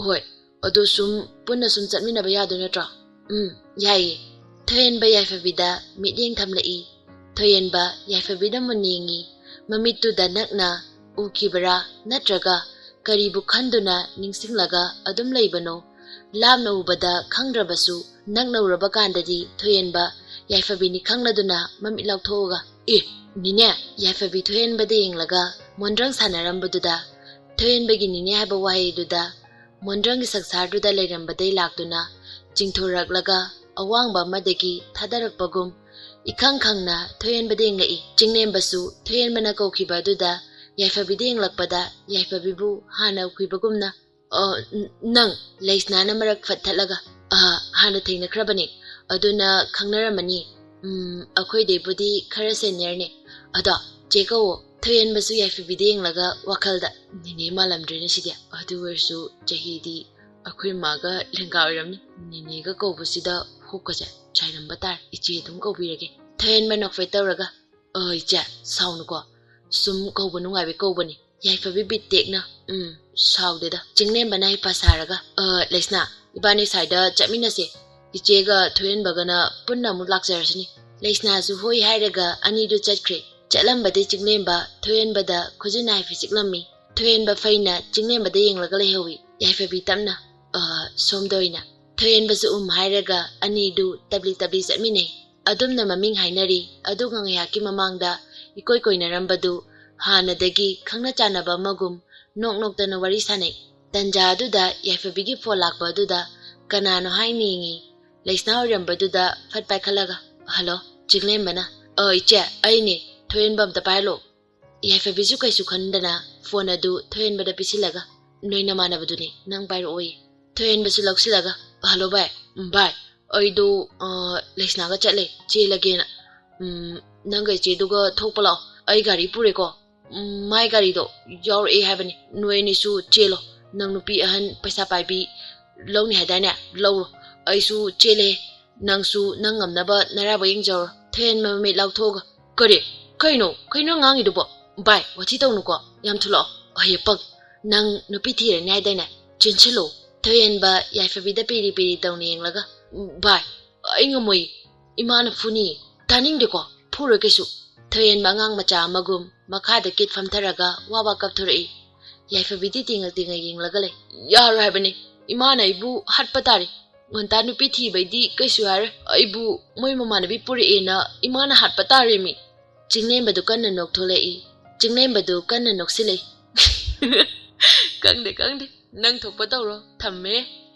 "ꯍꯣꯏ, ꯑꯗꯣ ꯁꯨꯝ ꯄꯨꯟꯅ ꯁꯨꯝ ꯆꯠꯃꯤꯟꯅꯕ ꯌꯥꯗꯣꯏ ꯅꯠꯇ꯭ꯔꯣ?" "ꯎꯝ, ꯌꯥꯏꯌꯦ꯫" ꯊꯣꯏꯍꯦꯟꯕ ꯌꯥꯏꯐꯕꯤꯗ ꯃꯤꯠꯌꯦꯡ ꯊꯝꯂꯛꯏ꯫ ꯊꯣꯏꯍꯦꯟꯕ ꯌꯥꯏꯐꯕꯤꯗ ꯃꯨꯟꯅ ꯌꯦꯡꯉꯤ꯫ ꯃꯃꯤꯠꯇꯨꯗ ꯅꯛꯅ ꯎꯈꯤꯕꯔꯥ ꯅꯠꯇ꯭ꯔꯒ ꯀꯔꯤꯕꯨ ꯈꯟꯗꯨꯅ ꯅꯤꯡꯁꯤꯡꯂꯒ ꯑꯗꯨꯝ ꯂꯩꯕꯅꯣ? ꯂꯥꯞꯅ ꯎꯕꯗ ꯈꯪꯗ꯭ꯔꯕꯁꯨ ꯅꯛꯅ ꯎꯔꯕ ꯀꯥꯟꯗꯗꯤ ꯊꯣꯏꯍꯦꯟꯕ ꯌꯥꯏꯐꯕꯤꯅꯤ ꯈꯪꯂꯗꯨꯅ ꯃꯃꯤꯠ ꯂꯥꯎꯊꯣꯛꯑꯒ, "ꯑꯦ, ꯅꯤꯅꯦ!" ꯌꯥꯏꯐꯕꯤ ꯊꯣꯏꯍꯦꯟꯕꯗ ꯌꯦꯡꯂꯒ ꯃꯣꯟꯗ꯭ꯔꯪ ꯁꯥꯟꯅꯔꯝꯕꯗꯨꯗ ꯊꯣꯏꯍꯦꯟꯕꯒꯤ ꯅꯤꯅꯦ ꯍꯥꯏꯕ ꯋꯥꯍꯩꯗꯨꯗ ꯃꯣꯟꯗ꯭ꯔꯪꯒꯤ ꯁꯪꯁꯥꯔꯗꯨꯗ ꯂꯩꯔꯝꯕꯗꯩ ꯂꯥꯛꯇꯨꯅ ꯆꯤꯡꯊꯣꯔꯛꯂꯒ ꯑꯋꯥꯡꯕ ꯑꯃꯗꯒꯤ ꯊꯥꯗꯔꯛꯄꯒꯨꯝ ꯏꯈꯪ ꯈꯪꯅ ꯊꯣꯏꯍꯦꯟꯕꯗ ꯌꯦꯡꯂꯛꯏ꯫ ꯆꯤꯡꯂꯦꯝꯕꯁꯨ ꯊꯣꯏꯍꯦꯟꯕꯅ ꯀꯧꯈꯤꯕ ꯑꯗꯨꯗ ꯌꯥꯏꯐꯕꯤꯗ ꯌꯦꯡꯂꯛꯄꯗ ꯌꯥꯏꯐꯕꯤꯕꯨ ꯍꯥꯟꯅ ꯎꯈꯤꯕꯒꯨꯝꯅ, "ꯑ, ꯅ-, ꯅꯪ?" ꯂꯩꯁꯅꯥꯅ ꯃꯔꯛ ꯐꯠ ꯊꯠꯂꯒ, "ꯑ, ꯍꯥꯟꯅ ꯊꯦꯡꯅꯈ꯭ꯔꯕꯅꯤ꯫ ꯑꯗꯨꯅ ꯈꯪꯅꯔꯝꯃꯅꯤ꯫ ꯎꯝ, ꯑꯩꯈꯣꯏꯗꯩꯕꯨꯗꯤ ꯈꯔ ꯁꯦꯅꯤꯌꯔꯅꯦ꯫ ꯑꯗꯣ ꯆꯦ ꯀꯧꯋꯣ꯫" ꯊꯣꯏꯍꯦꯟꯕꯁꯨ ꯌꯥꯏꯐꯕꯤꯗ ꯌꯦꯡꯂꯒ ꯋꯥꯈꯜꯗ, "ꯅꯤꯅꯦ ꯃꯥꯜꯂꯝꯗ꯭ꯔꯦꯅꯦ ꯁꯤꯗꯤ꯫ ꯑꯗꯨ ꯑꯣꯏꯔꯁꯨ ꯆꯍꯤꯗꯤ ꯑꯩꯈꯣꯏ ꯃꯥꯒ ꯂꯦꯡꯒꯥ ꯑꯣꯏꯔꯝꯅꯤ꯫ ꯅꯤꯅꯦꯒ ꯀꯧꯕꯁꯤꯗ ꯍꯣꯛꯀꯁꯦ ꯆꯥꯏꯔꯝꯕ ꯇꯥꯔꯦ꯫ ꯏꯆꯦ ꯑꯗꯨꯝ ꯀꯧꯕꯤꯔꯒꯦ꯫" ꯊꯣꯏꯍꯦꯟꯕ ꯅꯣꯛꯐꯦꯠ ꯇꯧꯔꯒ, "ꯑ, ꯏꯆꯦ, ꯁꯥꯎꯅꯨꯀꯣ꯫ ꯁꯨꯝ ꯀꯧꯕ ꯅꯨꯡꯉꯥꯏꯕꯩ ꯀꯧꯕꯅꯤ꯫" ꯌꯥꯏꯐꯕꯤ ꯕꯤꯠ ꯇꯦꯛꯅ, "ꯎꯝ, ꯁꯥꯎꯗꯦꯗ꯫" ꯆꯤꯡꯂꯦꯝꯕꯅ ꯍꯩꯄꯥ ꯁꯥꯔꯒ, "ꯑ, ꯂꯩꯁꯅꯥ, ꯏꯕꯥꯅꯤ ꯁ꯭ꯋꯥꯏꯗ ꯆꯠꯃꯤꯟꯅꯁꯦ꯫ ꯏꯆꯦꯒ ꯊꯣꯏꯍꯦꯟꯕꯒꯅ ꯄꯨꯟꯅ ꯑꯃꯨꯛ ꯂꯥꯛꯆꯔꯁꯤꯅꯤ꯫" ꯂꯩꯁꯅꯥꯁꯨ ꯍꯣꯏ ꯍꯥꯏꯔꯒ ꯑꯅꯤꯗꯨ ꯆꯠꯈ꯭ꯔꯦ꯫ ꯆꯠꯂꯝꯕꯗꯩ ꯆꯤꯡꯂꯦꯝꯕ ꯊꯣꯏꯍꯦꯟꯕꯗ ꯈꯨꯖꯤꯟꯅ ꯍꯥꯏꯐꯦꯠ ꯆꯤꯛꯂꯝꯃꯤ꯫ ꯊꯣꯏꯍꯦꯟꯕ ꯐꯩꯅ ꯆꯤꯡꯂꯦꯝꯕꯗ ꯌꯦꯡꯂꯒ ꯂꯩꯍꯧꯏ꯫ ꯌꯥꯏꯐꯕꯤ ꯇꯞꯅ, "ꯑ, ꯁꯣꯝꯗ ꯑꯣꯏꯅ꯫" ꯊꯣꯏꯍꯦꯟꯕꯁꯨ ꯎꯝ ꯍꯥꯏꯔꯒ ꯑꯅꯤꯗꯨ ꯇꯞꯂꯤ ꯇꯞꯂꯤ ꯆꯠꯃꯤꯟꯅꯩ꯫ ꯑꯗꯨꯝꯅ ꯃꯃꯤꯡ ꯍꯥꯏꯅꯔꯤ꯫ ꯑꯗꯨꯒ ꯉꯥꯏꯍꯥꯛꯀꯤ ꯃꯃꯥꯡꯗ ꯏꯀꯣꯏ ꯀꯣꯏꯅꯔꯝꯕꯗꯨ ꯍꯥꯟꯅꯗꯒꯤ ꯈꯪꯅ ꯆꯥꯟꯅꯕ ꯑꯃꯒꯨꯝ ꯅꯣꯛ ꯅꯣꯛꯇꯅ ꯋꯥꯔꯤ ꯁꯥꯟꯅꯩ꯫ ꯇꯟꯖꯥ ꯑꯗꯨꯗ ꯌꯥꯏꯐꯕꯤꯒꯤ ꯐꯣꯟ ꯂꯥꯛꯄ ꯑꯗꯨꯗ ꯀꯅꯥꯅꯣ ꯍꯥꯏꯅ ꯌꯦꯡꯉꯤ꯫ ꯂꯩꯁꯅꯥ ꯑꯣꯏꯔꯝꯕꯗꯨꯗ ꯐꯠ ꯄꯥꯏꯈꯠꯂꯒ, "ꯍꯜꯂꯣ?" ꯆꯤꯡꯂꯦꯝꯕꯅ, "ꯑ, ꯏꯆꯦ, ꯑꯩꯅꯦ, ꯊꯣꯏꯍꯦꯟꯕ ꯑꯝꯇ ꯄꯥꯏꯍꯜꯂꯣ꯫" ꯌꯥꯏꯐꯕꯤꯁꯨ ꯀꯩꯁꯨ ꯈꯟꯗꯅ ꯐꯣꯟ ꯑꯗꯨ ꯊꯣꯏꯍꯦꯟꯕꯗ ꯄꯤꯁꯤꯜꯂꯒ, "ꯅꯣꯏ ꯅꯃꯥꯟꯅꯕꯗꯨꯅꯤ, ꯅꯪ ꯄꯥꯏꯔꯛꯑꯣꯌꯦ꯫" ꯊꯣꯏꯍꯦꯟꯕꯁꯨ ꯂꯧꯁꯤꯜꯂꯒ, "ꯍꯜꯂꯣ ꯚꯥꯏ꯫" "ꯎꯝ, ꯚꯥꯏ, ꯑꯩꯗꯣ, ꯑ, ꯂꯩꯁꯅꯥꯒ ꯆꯠꯂꯦ, ꯆꯦꯜꯂꯒꯦꯅ꯫ ꯎꯝ, ꯅꯪꯒ ꯏꯆꯦꯗꯨꯒ ꯊꯣꯛꯄ ꯂꯥꯛꯑꯣ, ꯑꯩ ꯒꯥꯔꯤ ꯄꯨꯔꯦꯀꯣ꯫ ꯎꯝ, ꯃꯥꯏ ꯒꯥꯔꯤꯗꯣ ꯌꯥꯎꯔꯛꯑꯦ ꯍꯥꯏꯕꯅꯤ, ꯅꯣꯏ ꯑꯅꯤꯁꯨ ꯆꯦꯜꯂꯣ꯫ ꯅꯪ ꯅꯨꯄꯤ ꯑꯍꯟ ꯄꯩꯁꯥ ꯄꯥꯏꯕꯤ ꯂꯧꯅꯤ ꯍꯥꯏꯗꯥꯏꯅꯦ? ꯂꯧꯔꯣ꯫ ꯑꯩꯁꯨ ꯆꯦꯜꯂꯦ, ꯅꯪꯁꯨ ꯅꯪ ꯉꯝꯅꯕ ꯅꯔꯥꯏꯕꯛ ꯌꯦꯡꯖꯧꯔꯣ꯫" ꯊꯣꯏꯍꯦꯟꯕ ꯃꯃꯤꯠ ꯂꯥꯎꯊꯣꯛꯑꯒ, "ꯀꯔꯤ? ꯀꯩꯅꯣ? ꯀꯩꯅꯣ ꯉꯥꯡꯉꯤꯗꯨꯕꯣ? ꯚꯥꯏ, ꯋꯥꯊꯤ ꯇꯧꯅꯨꯀꯣ, ꯌꯥꯝ ꯊꯨꯂꯛꯑꯣ꯫ ꯑꯍꯩ ꯑꯄꯪ, ꯅꯪ ꯅꯨꯄꯤ ꯊꯤꯔꯅꯤ ꯍꯥꯏꯗꯥꯏꯅꯦ? ꯆꯦꯟꯁꯤꯜꯂꯣ꯫" ꯊꯣꯏꯍꯦꯟꯕ ꯌꯥꯏꯐꯕꯤꯗ ꯄꯤꯔꯤ ꯄꯤꯔꯤ ꯇꯧꯅ ꯌꯦꯡꯂꯒ, "ꯚꯥꯏ, ꯑꯩ ꯉꯝꯃꯣꯏ, ꯏꯃꯥꯅ ꯐꯨꯅꯤ꯫" "ꯇꯥꯅꯤꯡꯗꯦꯀꯣ, ꯐꯨꯔꯣꯏ ꯀꯩꯁꯨ꯫" ꯊꯣꯏꯍꯦꯟꯕ ꯑꯉꯥꯡ ꯃꯆꯥ ꯑꯃꯒꯨꯝ ꯃꯈꯥꯗ ꯀꯤꯠ ꯐꯝꯊꯔꯒ ꯋꯥ ꯋꯥ ꯀꯞꯊꯣꯔꯛꯏ꯫ ꯌꯥꯏꯐꯕꯤꯗꯤ ꯇꯤꯡꯉꯛ ꯇꯤꯡꯉꯛ ꯌꯦꯡꯂꯒ ꯂꯩ꯫ "ꯌꯥꯔꯣꯏ ꯍꯥꯏꯕꯅꯤ, ꯏꯃꯥꯅ ꯑꯩꯕꯨ ꯍꯥꯠꯄ ꯇꯥꯔꯦ꯫ ꯉꯟꯇꯥ ꯅꯨꯄꯤ ꯊꯤꯕꯩꯗꯤ ꯀꯩꯁꯨ ꯍꯥꯏꯔꯣꯏ, ꯑꯩꯕꯨ ꯃꯣꯏ ꯃꯃꯥꯟꯅꯕꯤ ꯄꯨꯔꯛꯑꯦꯅ ꯏꯃꯥꯅ ꯍꯥꯠꯄ ꯇꯥꯔꯦꯃꯤ꯫" ꯆꯤꯡꯂꯦꯝꯕꯗꯨ ꯀꯟꯅ ꯅꯣꯛꯊꯣꯛꯂꯛꯏ꯫ ꯆꯤꯡꯂꯦꯝꯕꯗꯨ ꯀꯟꯅ ꯅꯣꯛꯁꯤꯜꯂꯛꯏ꯫ "ꯈꯪꯗꯦ, ꯈꯪꯗꯦ, ꯅꯪ ꯊꯣꯛꯄ ꯇꯧꯔꯣ, ꯊꯝꯃꯦ꯫"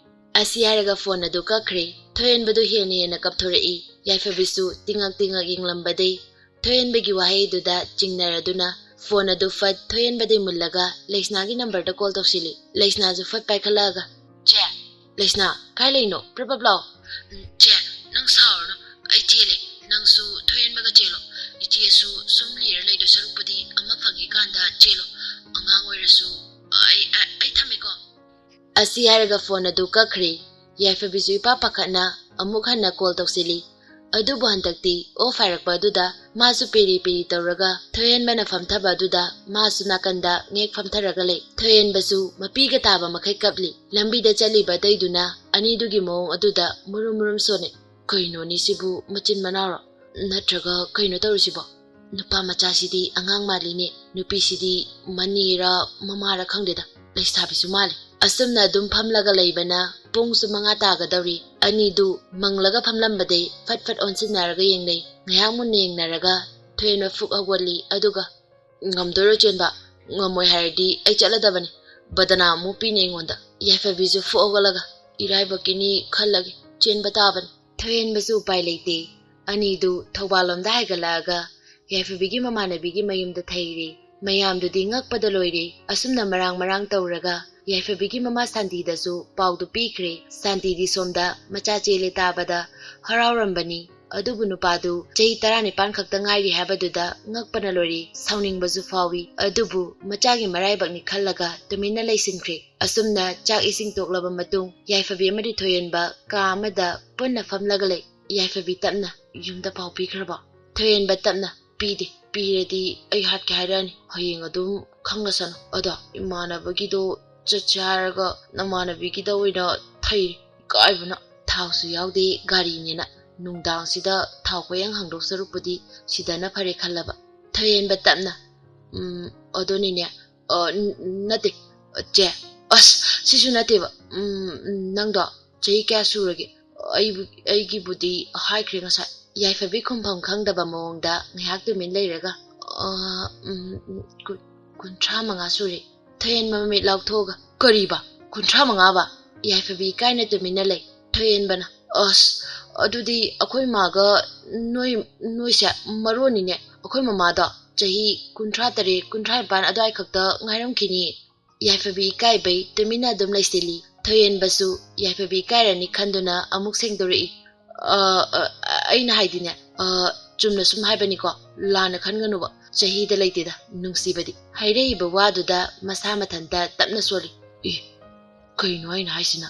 ꯑꯁꯤ ꯍꯥꯏꯔꯒ ꯐꯣꯟ ꯑꯗꯨ ꯀꯛꯈ꯭ꯔꯦ꯫ ꯊꯣꯏꯍꯦꯟꯕꯗꯨ ꯍꯦꯟꯅ ꯍꯦꯟꯅ ꯀꯞꯊꯣꯔꯛꯏ꯫ ꯌꯥꯏꯐꯕꯤꯁꯨ ꯇꯤꯡꯉꯛ ꯇꯤꯡꯉꯛ ꯌꯦꯡꯂꯝꯕꯗꯩ ꯊꯣꯏꯍꯦꯟꯕꯒꯤ ꯋꯥꯍꯩꯗꯨꯗ ꯆꯤꯡꯅꯔꯗꯨꯅ ꯐꯣꯟ ꯑꯗꯨ ꯐꯠ ꯊꯣꯏꯍꯦꯟꯕꯗꯩ ꯃꯨꯜꯂꯒ ꯂꯩꯁꯅꯥꯒꯤ ꯅꯝꯕꯔꯗ ꯀꯣꯜ ꯇꯧꯁꯤꯜꯂꯤ꯫ ꯂꯩꯁꯅꯥꯁꯨ ꯐꯠ ꯄꯥꯏꯈꯠꯂꯛꯑꯒ, "ꯆꯦ, ꯂꯩꯁꯅꯥ, ꯀꯥꯏ ꯂꯩꯅꯣ? ꯄ꯭ꯔꯞ ꯄ꯭ꯔꯞ ꯂꯥꯛꯑꯣ꯫" "ꯎꯝ, ꯆꯦ, ꯅꯪ ꯁꯥꯎꯔꯅꯨ, ꯑꯩ ꯆꯦꯜꯂꯦ, ꯅꯪꯁꯨ ꯊꯣꯏꯍꯦꯟꯕꯒ ꯆꯦꯜꯂꯣ꯫ ꯏꯆꯦꯁꯨ ꯁꯨꯝ ꯂꯤꯔ ꯂꯩꯗꯣꯏ ꯁꯔꯨꯛꯄꯨꯗꯤ ꯑꯃ ꯐꯪꯉꯤꯀꯥꯟꯗ ꯆꯦꯜꯂꯣ, ꯑꯉꯥꯡ ꯑꯣꯏꯔꯁꯨ꯫ ꯑꯩ, ꯑꯩ, ꯑꯩ ꯊꯝꯃꯦꯀꯣ꯫" ꯑꯁꯤ ꯍꯥꯏꯔꯒ ꯐꯣꯟ ꯑꯗꯨ ꯀꯛꯈ꯭ꯔꯦ꯫ ꯌꯥꯏꯐꯕꯤꯁꯨ ꯏꯄꯥ ꯄꯥꯈꯠꯅ ꯑꯃꯨꯛ ꯍꯟꯅ ꯀꯣꯜ ꯇꯧꯁꯤꯜꯂꯤ꯫ ꯑꯗꯨꯕꯨ ꯍꯟꯗꯛꯇꯤ ꯑꯣꯐ ꯍꯥꯏꯔꯛꯄ ꯑꯗꯨꯗ ꯃꯥꯁꯨ ꯄꯤꯔꯤ ꯄꯤꯔꯤ ꯇꯧꯔꯒ ꯊꯣꯏꯍꯦꯟꯕꯅ ꯐꯝꯊꯕ ꯑꯗꯨꯗ ꯃꯥꯁꯨ ꯅꯥꯀꯟꯗ ꯉꯦꯛ ꯐꯝꯊꯔꯒ ꯂꯩ꯫ ꯊꯣꯏꯍꯦꯟꯕꯁꯨ ꯃꯄꯤꯒ ꯇꯥꯕ ꯃꯈꯩ ꯀꯞꯂꯤ꯫ ꯂꯝꯕꯤꯗ ꯆꯠꯂꯤꯕ ꯑꯇꯩꯗꯨꯅ ꯑꯅꯤꯗꯨꯒꯤ ꯃꯑꯣꯡ ꯑꯗꯨꯗ ꯃꯨꯔꯨꯝ ꯃꯨꯔꯨꯝ ꯁꯣꯟꯅꯩ꯫ "ꯀꯩꯅꯣꯅꯤ ꯁꯤꯕꯨ, ꯃꯆꯤꯟ ꯃꯅꯥꯎꯔꯣ? ꯅꯠꯇ꯭ꯔꯒ ꯀꯩꯅꯣ ꯇꯧꯔꯤꯁꯤꯕꯣ?" "ꯅꯨꯄꯥ ꯃꯆꯥꯁꯤꯗꯤ ꯑꯉꯥꯡ ꯃꯥꯜꯂꯤꯅꯦ, ꯅꯨꯄꯤꯁꯤꯗꯤ ꯃꯅꯦꯔ ꯃꯃꯥꯔ ꯈꯪꯗꯦꯗ, ꯂꯩꯁꯥꯕꯤꯁꯨ ꯃꯥꯜꯂꯤ"꯫ ꯑꯁꯨꯝꯅ ꯑꯗꯨꯝ ꯐꯝꯂꯒ ꯂꯩꯕꯅ ꯄꯨꯡꯁꯨ ꯃꯉꯥ ꯇꯥꯒꯗꯧꯔꯤ꯫ ꯑꯅꯤꯗꯨ ꯃꯪꯂꯒ ꯐꯝꯂꯝꯕꯗꯩ ꯐꯠ ꯐꯠ ꯑꯣꯟꯁꯤꯟꯅꯔꯒ ꯌꯦꯡꯅꯩ꯫ ꯉꯥꯏꯍꯥꯛ ꯃꯨꯟꯅ ꯌꯦꯡꯅꯔꯒ ꯊꯣꯏꯍꯦꯟꯕ ꯐꯨꯛ ꯍꯧꯒꯠꯂꯤ꯫ ꯑꯗꯨꯒ, "ꯉꯝꯗꯣꯏꯔꯣ ꯆꯦꯟꯕ? ꯉꯝꯃꯣꯏ ꯍꯥꯏꯔꯗꯤ ꯑꯩ ꯆꯠꯂꯗꯕꯅꯤ꯫ ꯕꯗꯅꯥꯝ ꯑꯃꯨꯛ ꯄꯤꯅꯤ ꯑꯩꯉꯣꯟꯗ"꯫ ꯌꯥꯏꯐꯕꯤꯁꯨ ꯐꯨꯛ ꯍꯧꯒꯠꯂꯒ, "ꯏꯔꯥꯏꯕꯛꯀꯤꯅꯤ ꯈꯜꯂꯒꯦ, ꯆꯦꯟꯕ ꯇꯥꯕꯅꯤ"꯫ ꯊꯣꯏꯍꯦꯟꯕꯁꯨ ꯎꯄꯥꯏ ꯂꯩꯇꯦ꯫ ꯑꯅꯤꯗꯨ ꯊꯧꯕꯥꯜꯂꯣꯝꯗ ꯍꯥꯏꯒꯠꯂꯛꯑꯒ ꯌꯥꯏꯐꯕꯤꯒꯤ ꯃꯃꯥꯟꯅꯕꯤꯒꯤ ꯃꯌꯨꯝꯗ ꯊꯩꯔꯦ꯫ ꯃꯌꯥꯝꯗꯨꯗꯤ ꯉꯛꯄꯗ ꯂꯣꯏꯔꯦ꯫ ꯑꯁꯨꯝꯅ ꯃꯔꯥꯡ ꯃꯔꯥꯡ ꯇꯧꯔꯒ ꯌꯥꯏꯐꯕꯤꯒꯤ ꯃꯃꯥ ꯁꯥꯟꯇꯤꯗꯁꯨ ꯄꯥꯎꯗꯨ ꯄꯤꯈ꯭ꯔꯦ꯫ ꯁꯥꯟꯇꯤꯗꯤ ꯁꯣꯝꯗ ꯃꯆꯥ ꯆꯦꯜꯂꯦ ꯇꯥꯕꯗ ꯍꯔꯥꯎꯔꯝꯕꯅꯤ꯫ ꯑꯗꯨꯕꯨ ꯅꯨꯄꯥꯗꯨ ꯆꯍꯤ ꯇꯔꯥꯅꯤꯄꯥꯟ ꯈꯛꯇ ꯉꯥꯏꯔꯤ ꯍꯥꯏꯕꯗꯨꯗ ꯉꯛꯄꯅ ꯂꯣꯏꯔꯦ꯫ ꯁꯥꯎꯅꯤꯡꯕꯁꯨ ꯐꯥꯎꯏ꯫ ꯑꯗꯨꯕꯨ ꯃꯆꯥꯒꯤ ꯃꯔꯥꯏꯕꯛꯅꯤ ꯈꯜꯂꯒ ꯇꯨꯃꯤꯟꯅ ꯂꯩꯁꯤꯟꯈ꯭ꯔꯦ꯫ ꯑꯁꯨꯝꯅ ꯆꯥꯛ ꯏꯁꯤꯡ ꯇꯣꯛꯂꯕ ꯃꯇꯨꯡ ꯌꯥꯏꯐꯕꯤ ꯑꯃꯗꯤ ꯊꯣꯏꯍꯦꯟꯕ ꯀꯥ ꯑꯃꯗ ꯄꯨꯟꯅ ꯐꯝꯂꯒ ꯂꯩ꯫ ꯌꯥꯏꯐꯕꯤ ꯇꯞꯅ, "ꯌꯨꯝꯗ ꯄꯥꯎ ꯄꯤꯈ꯭ꯔꯕꯣ?" ꯊꯣꯏꯍꯦꯟꯕ ꯇꯞꯅ, "ꯄꯤꯗꯦ꯫ ꯄꯤꯔꯗꯤ ꯑꯩ ꯍꯥꯠꯀꯦ ꯍꯥꯏꯔꯛꯑꯅꯤ꯫ ꯍꯌꯦꯡ ꯑꯗꯨꯝ ꯈꯪꯉꯁꯅꯨ꯫ ꯑꯗꯣ ꯏꯃꯥꯟꯅꯕꯒꯤꯗꯣ ꯆꯠꯁꯦ ꯍꯥꯏꯔꯒ ꯅꯃꯥꯟꯅꯕꯤꯒꯤꯗ ꯑꯣꯏꯅ ꯊꯩꯔꯦ꯫ ꯏꯀꯥꯏꯕꯅ"꯫ ꯊꯥꯎꯁꯨ ꯌꯥꯎꯗꯦ ꯒꯥꯔꯤꯅꯦꯅ꯫ ꯅꯨꯡꯗꯥꯡꯁꯤꯗ ꯊꯥꯎ ꯈꯣꯌꯪ ꯍꯥꯡꯗꯣꯛ ꯁꯔꯨꯛꯄꯨꯗꯤ ꯁꯤꯗꯅ ꯐꯔꯦ ꯈꯜꯂꯕ꯫ ꯊꯣꯏꯍꯦꯟꯕ ꯇꯞꯅ, "ꯎꯝ, ꯑꯗꯨꯅꯤꯅꯦ꯫ ꯑ, ꯅ-, ꯅꯠꯇꯦ, ꯆꯦ꯫ ꯑꯁ, ꯁꯤꯁꯨ ꯅꯠꯇꯦꯕ꯫ ꯎꯝ, ꯅꯪꯗꯣ ꯆꯍꯤ ꯀꯌꯥ ꯁꯨꯔꯒꯦ?" "ꯑꯩꯕꯨ-, ꯑꯩꯒꯤꯕꯨꯗꯤ ꯍꯥꯏꯈ꯭ꯔꯦ ꯉꯁꯥꯏ"꯫ ꯌꯥꯏꯐꯕꯤ ꯈꯨꯝꯐꯝ ꯈꯪꯗꯕ ꯃꯑꯣꯡꯗ ꯉꯥꯏꯍꯥꯛ ꯇꯨꯃꯤꯟ ꯂꯩꯔꯒ, "ꯑ, ꯎꯝ, ꯎꯝ, ꯀꯨꯟ-, ꯀꯨꯟꯊ꯭ꯔꯥ ꯃꯉꯥ ꯁꯨꯔꯦ"꯫ ꯊꯣꯏꯍꯦꯟꯕ ꯃꯃꯤꯠ ꯂꯥꯎꯊꯣꯛꯑꯒ, "ꯀꯔꯤꯕ? ꯀꯨꯟꯊ꯭ꯔꯥ ꯃꯉꯥꯕ?" ꯌꯥꯏꯐꯕꯤ ꯏꯀꯥꯏꯅ ꯇꯨꯃꯤꯟꯅ ꯂꯩ꯫ ꯊꯣꯏꯍꯦꯟꯕꯅ, "ꯑꯁ, ꯑꯗꯨꯗꯤ ꯑꯩꯈꯣꯏ ꯃꯥꯒ ꯅꯣꯏ, ꯅꯣꯏꯁꯦ ꯃꯔꯣꯟꯅꯤꯅꯦ꯫ ꯑꯩꯈꯣꯏ ꯃꯃꯥꯗꯣ ꯆꯍꯤ ꯀꯨꯟꯊ꯭ꯔꯥ ꯇꯔꯦꯠ, ꯀꯨꯟꯊ꯭ꯔꯥ ꯅꯤꯄꯥꯟ ꯑꯗꯨꯋꯥꯏ ꯈꯛꯇ ꯉꯥꯏꯔꯝꯈꯤꯅꯤ"꯫ ꯌꯥꯏꯐꯕꯤ ꯏꯀꯥꯏꯕꯩ ꯇꯨꯃꯤꯟꯅ ꯑꯗꯨꯝ ꯂꯩꯁꯤꯜꯂꯤ꯫ ꯊꯣꯏꯍꯦꯟꯕꯁꯨ ꯌꯥꯏꯐꯕꯤ ꯏꯀꯥꯏꯔꯅꯤ ꯈꯟꯗꯨꯅ ꯑꯃꯨꯛ ꯁꯦꯡꯗꯣꯔꯛꯏ꯫ "ꯑ, ꯑ, ꯑꯩꯅ ꯍꯥꯏꯗꯤꯅꯦ, ꯑ, ꯆꯨꯝꯅ ꯁꯨꯝ ꯍꯥꯏꯕꯅꯤꯀꯣ, ꯂꯥꯟꯅ ꯈꯟꯒꯅꯨꯕ, ꯆꯍꯤꯗ ꯂꯩꯇꯦꯗ ꯅꯨꯡꯁꯤꯕꯗꯤ"꯫ ꯍꯥꯏꯔꯛꯏꯕ ꯋꯥꯗꯨꯗ ꯃꯁꯥ ꯃꯊꯟꯇ ꯇꯞꯅ ꯁꯣꯜꯂꯤ꯫ "ꯑꯦ, ꯀꯩꯅꯣ ꯑꯩꯅ ꯍꯥꯏꯁꯤꯅ?"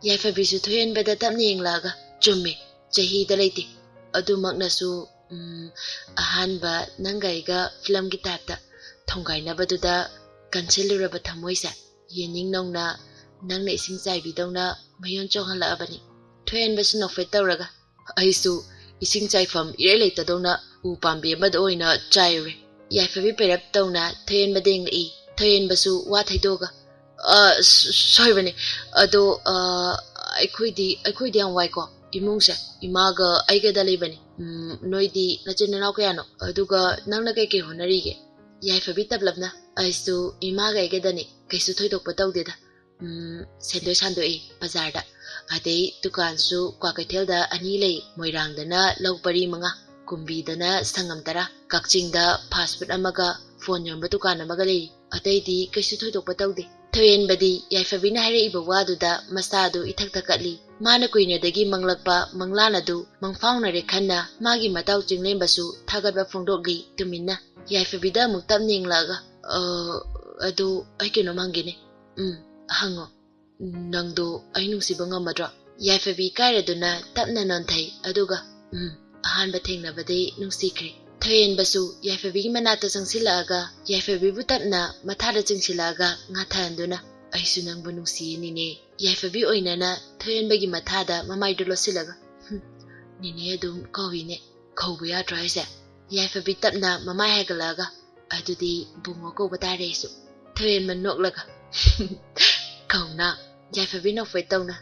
ꯌꯥꯏꯐꯕꯤꯁꯨ ꯊꯣꯏꯍꯦꯟꯕꯗ ꯇꯞꯅ ꯌꯦꯡꯂꯛꯑꯒ, "ꯆꯨꯝꯃꯦ, ꯆꯍꯤꯗ ꯂꯩꯇꯦ꯫ ꯑꯗꯨꯃꯛꯅꯁꯨ, ꯎꯝ, ꯑꯍꯥꯟꯕ ꯅꯪꯒ ꯑꯩꯒ ꯐꯤꯂꯝꯒꯤ ꯇꯥꯏꯞꯇ ꯊꯣꯡꯒꯥꯏꯅꯕꯗꯨꯗ ꯀꯟꯁꯤꯜꯂꯨꯔꯕ ꯊꯃꯣꯏꯁꯦ ꯌꯦꯅꯤꯡ ꯅꯧꯅ ꯅꯪꯅ ꯏꯁꯤꯡ ꯆꯥꯏꯕꯤꯗꯧꯅ ꯃꯌꯣꯟ ꯆꯣꯡꯍꯜꯂꯛꯑꯕꯅꯤ"꯫ ꯊꯣꯏꯍꯦꯟꯕꯁꯨ ꯅꯣꯛꯐꯦꯠ ꯇꯧꯔꯒ, "ꯑꯩꯁꯨ ꯏꯁꯤꯡ ꯆꯥꯏꯐꯝ ꯏꯔꯩ ꯂꯩꯇꯗꯧꯅ ꯎ ꯄꯥꯝꯕꯤ ꯑꯃꯗ ꯑꯣꯏꯅ ꯆꯥꯏꯔꯨꯔꯦ꯫ ꯌꯥꯏꯐꯕꯤ ꯄꯦꯔꯞ ꯇꯧꯅ ꯊꯣꯏꯍꯦꯟꯕꯗ ꯌꯦꯡꯂꯛꯏ꯫ ꯊꯣꯏꯍꯦꯟꯕꯁꯨ ꯋꯥ ꯊꯩꯗꯣꯛꯑꯒ, "ꯑ, ꯁ-, ꯁꯣꯏꯕꯅꯦ꯫ ꯑꯗꯣ, ꯑ, ꯑꯩꯈꯣꯏꯗꯤ, ꯑꯩꯈꯣꯏꯗꯤ ꯌꯥꯝ ꯋꯥꯏꯀꯣ꯫ ꯏꯃꯨꯡꯁꯦ ꯏꯃꯥꯒ ꯑꯩꯒꯗ ꯂꯩꯕꯅꯤ꯫ ꯎꯝ, ꯅꯣꯏꯗꯤ ꯅꯆꯤꯟ ꯅꯅꯥꯎ ꯀꯌꯥꯅꯣ? ꯑꯗꯨꯒ ꯅꯪꯅ ꯀꯩꯀꯩ ꯍꯣꯠꯅꯔꯤꯒꯦ?" ꯌꯥꯏꯐꯕꯤ ꯇꯞꯂꯞꯅ, "ꯑꯩꯁꯨ ꯏꯃꯥꯒ ꯑꯩꯒꯗꯅꯤ꯫ ꯀꯩꯁꯨ ꯊꯣꯏꯗꯣꯛꯄ ꯇꯧꯗꯦꯗ꯫ ꯎꯝ, ꯁꯦꯟꯗꯣꯏ ꯁꯥꯟꯗꯣꯛꯏ ꯕꯖꯥꯔꯗ꯫ ꯑꯗꯩ ꯗꯨꯀꯥꯟꯁꯨ ꯀ꯭ꯋꯥꯀꯩꯊꯦꯜꯗ ꯑꯅꯤ ꯂꯩ, ꯃꯣꯏꯔꯥꯡꯗꯅ ꯂꯧ ꯄꯔꯤ ꯃꯉꯥ, ꯀꯨꯝꯕꯤꯗꯅ ꯁꯪꯉꯝ ꯇꯔꯥ, ꯀꯛꯆꯤꯡꯗ ꯐꯥꯁ ꯐꯨꯗ ꯑꯃꯒ ꯐꯣꯟ ꯌꯣꯟꯕ ꯗꯨꯀꯥꯟ ꯑꯃꯒ ꯂꯩ꯫ ꯑꯇꯩꯗꯤ ꯀꯩꯁꯨ ꯊꯣꯏꯗꯣꯛꯄ ꯇꯧꯗꯦ꯫" ꯊꯣꯏꯍꯦꯟꯕꯗꯤ ꯌꯥꯏꯐꯕꯤꯅ ꯍꯥꯏꯔꯛꯏꯕ ꯋꯥꯗꯨꯗ ꯃꯁꯥꯗꯨ ꯏꯊꯛ ꯊꯛꯀꯠꯂꯤ꯫ ꯃꯥꯅ ꯀꯨꯏꯅꯗꯒꯤ ꯃꯪꯂꯛꯄ ꯃꯪꯂꯥꯟ ꯑꯗꯨ ꯃꯪꯐꯥꯎꯅꯔꯦ ꯈꯟꯅ ꯃꯥꯒꯤ ꯃꯇꯥꯎ ꯆꯤꯡꯂꯦꯝꯕꯁꯨ ꯊꯥꯒꯠꯄ ꯐꯣꯡꯗꯣꯛꯂꯤ ꯇꯨꯃꯤꯟꯅ꯫ ꯌꯥꯏꯐꯕꯤꯗ ꯑꯃꯨꯛ ꯇꯞꯅ ꯌꯦꯡꯂꯛꯑꯒ, "ꯑ, ꯑꯗꯨ ꯑꯩ ꯀꯩꯅꯣꯝ ꯍꯪꯒꯦꯅꯦ꯫" "ꯎꯝ, ꯍꯪꯉꯣ꯫" "ꯅꯪꯗꯣ ꯑꯩ ꯅꯨꯡꯁꯤꯕ ꯉꯝꯃꯗ꯭ꯔꯣ?" ꯌꯥꯏꯐꯕꯤ ꯏꯀꯥꯏꯔꯗꯨꯅ ꯇꯞꯅ ꯅꯣꯟꯊꯩ, ꯑꯗꯨꯒ, "ꯎꯝ, ꯑꯍꯥꯟꯕ ꯊꯦꯡꯅꯕꯗꯩ ꯅꯨꯡꯁꯤꯈ꯭ꯔꯦ꯫" ꯊꯣꯏꯍꯦꯟꯕꯁꯨ ꯌꯥꯏꯐꯕꯤꯒꯤ ꯃꯅꯥꯛꯇ ꯆꯪꯁꯤꯜꯂꯛꯑꯒ ꯌꯥꯏꯐꯕꯤꯕꯨ ꯇꯞꯅ ꯃꯊꯥꯗ ꯆꯤꯡꯁꯤꯜꯂꯛꯑꯒ ꯉꯥꯊꯍꯟꯗꯨꯅ, "ꯑꯩꯁꯨ ꯅꯪꯕꯨ ꯅꯨꯡꯁꯤꯌꯦ ꯅꯦꯅꯦ꯫" ꯌꯥꯏꯐꯕꯤ ꯑꯣꯏꯅꯅ ꯊꯣꯏꯍꯦꯟꯕꯒꯤ ꯃꯊꯥꯗ ꯃꯃꯥꯏꯗꯨ ꯂꯣꯠꯁꯤꯜꯂꯒ, "ꯍꯨꯝ, ꯅꯦꯅꯦ ꯑꯗꯨꯝ ꯀꯧꯏꯅꯦ꯫ ꯀꯧꯕ ꯌꯥꯗ꯭ꯔꯣ ꯍꯥꯏꯁꯦ?" ꯌꯥꯏꯐꯕꯤ ꯇꯞꯅ ꯃꯃꯥꯏ ꯍꯥꯏꯒꯠꯂꯛꯑꯒ, "ꯑꯗꯨꯗꯤ ꯕꯨꯡꯉꯣ ꯀꯧꯕ ꯇꯥꯔꯦ ꯑꯩꯁꯨ꯫" ꯊꯣꯏꯍꯦꯟꯕ ꯅꯣꯛꯂꯒ, "ꯀꯧꯅ꯫" ꯌꯥꯏꯐꯕꯤ ꯅꯣꯛꯐꯦꯠ ꯇꯧꯅ,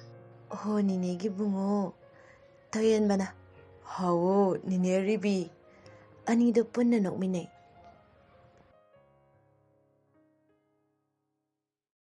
"ꯍꯣ, ꯅꯦꯅꯦꯒꯤ ꯕꯨꯡꯉꯣ꯫" ꯊꯣꯏꯍꯦꯟꯕꯅ, "ꯍꯥꯎꯋꯣ, ꯅꯦꯅꯦ ꯑꯔꯤꯕꯤ꯫" ꯑꯅꯤꯗꯨ ꯄꯨꯟꯅ ꯅꯣꯛꯃꯤꯟꯅꯩ꯫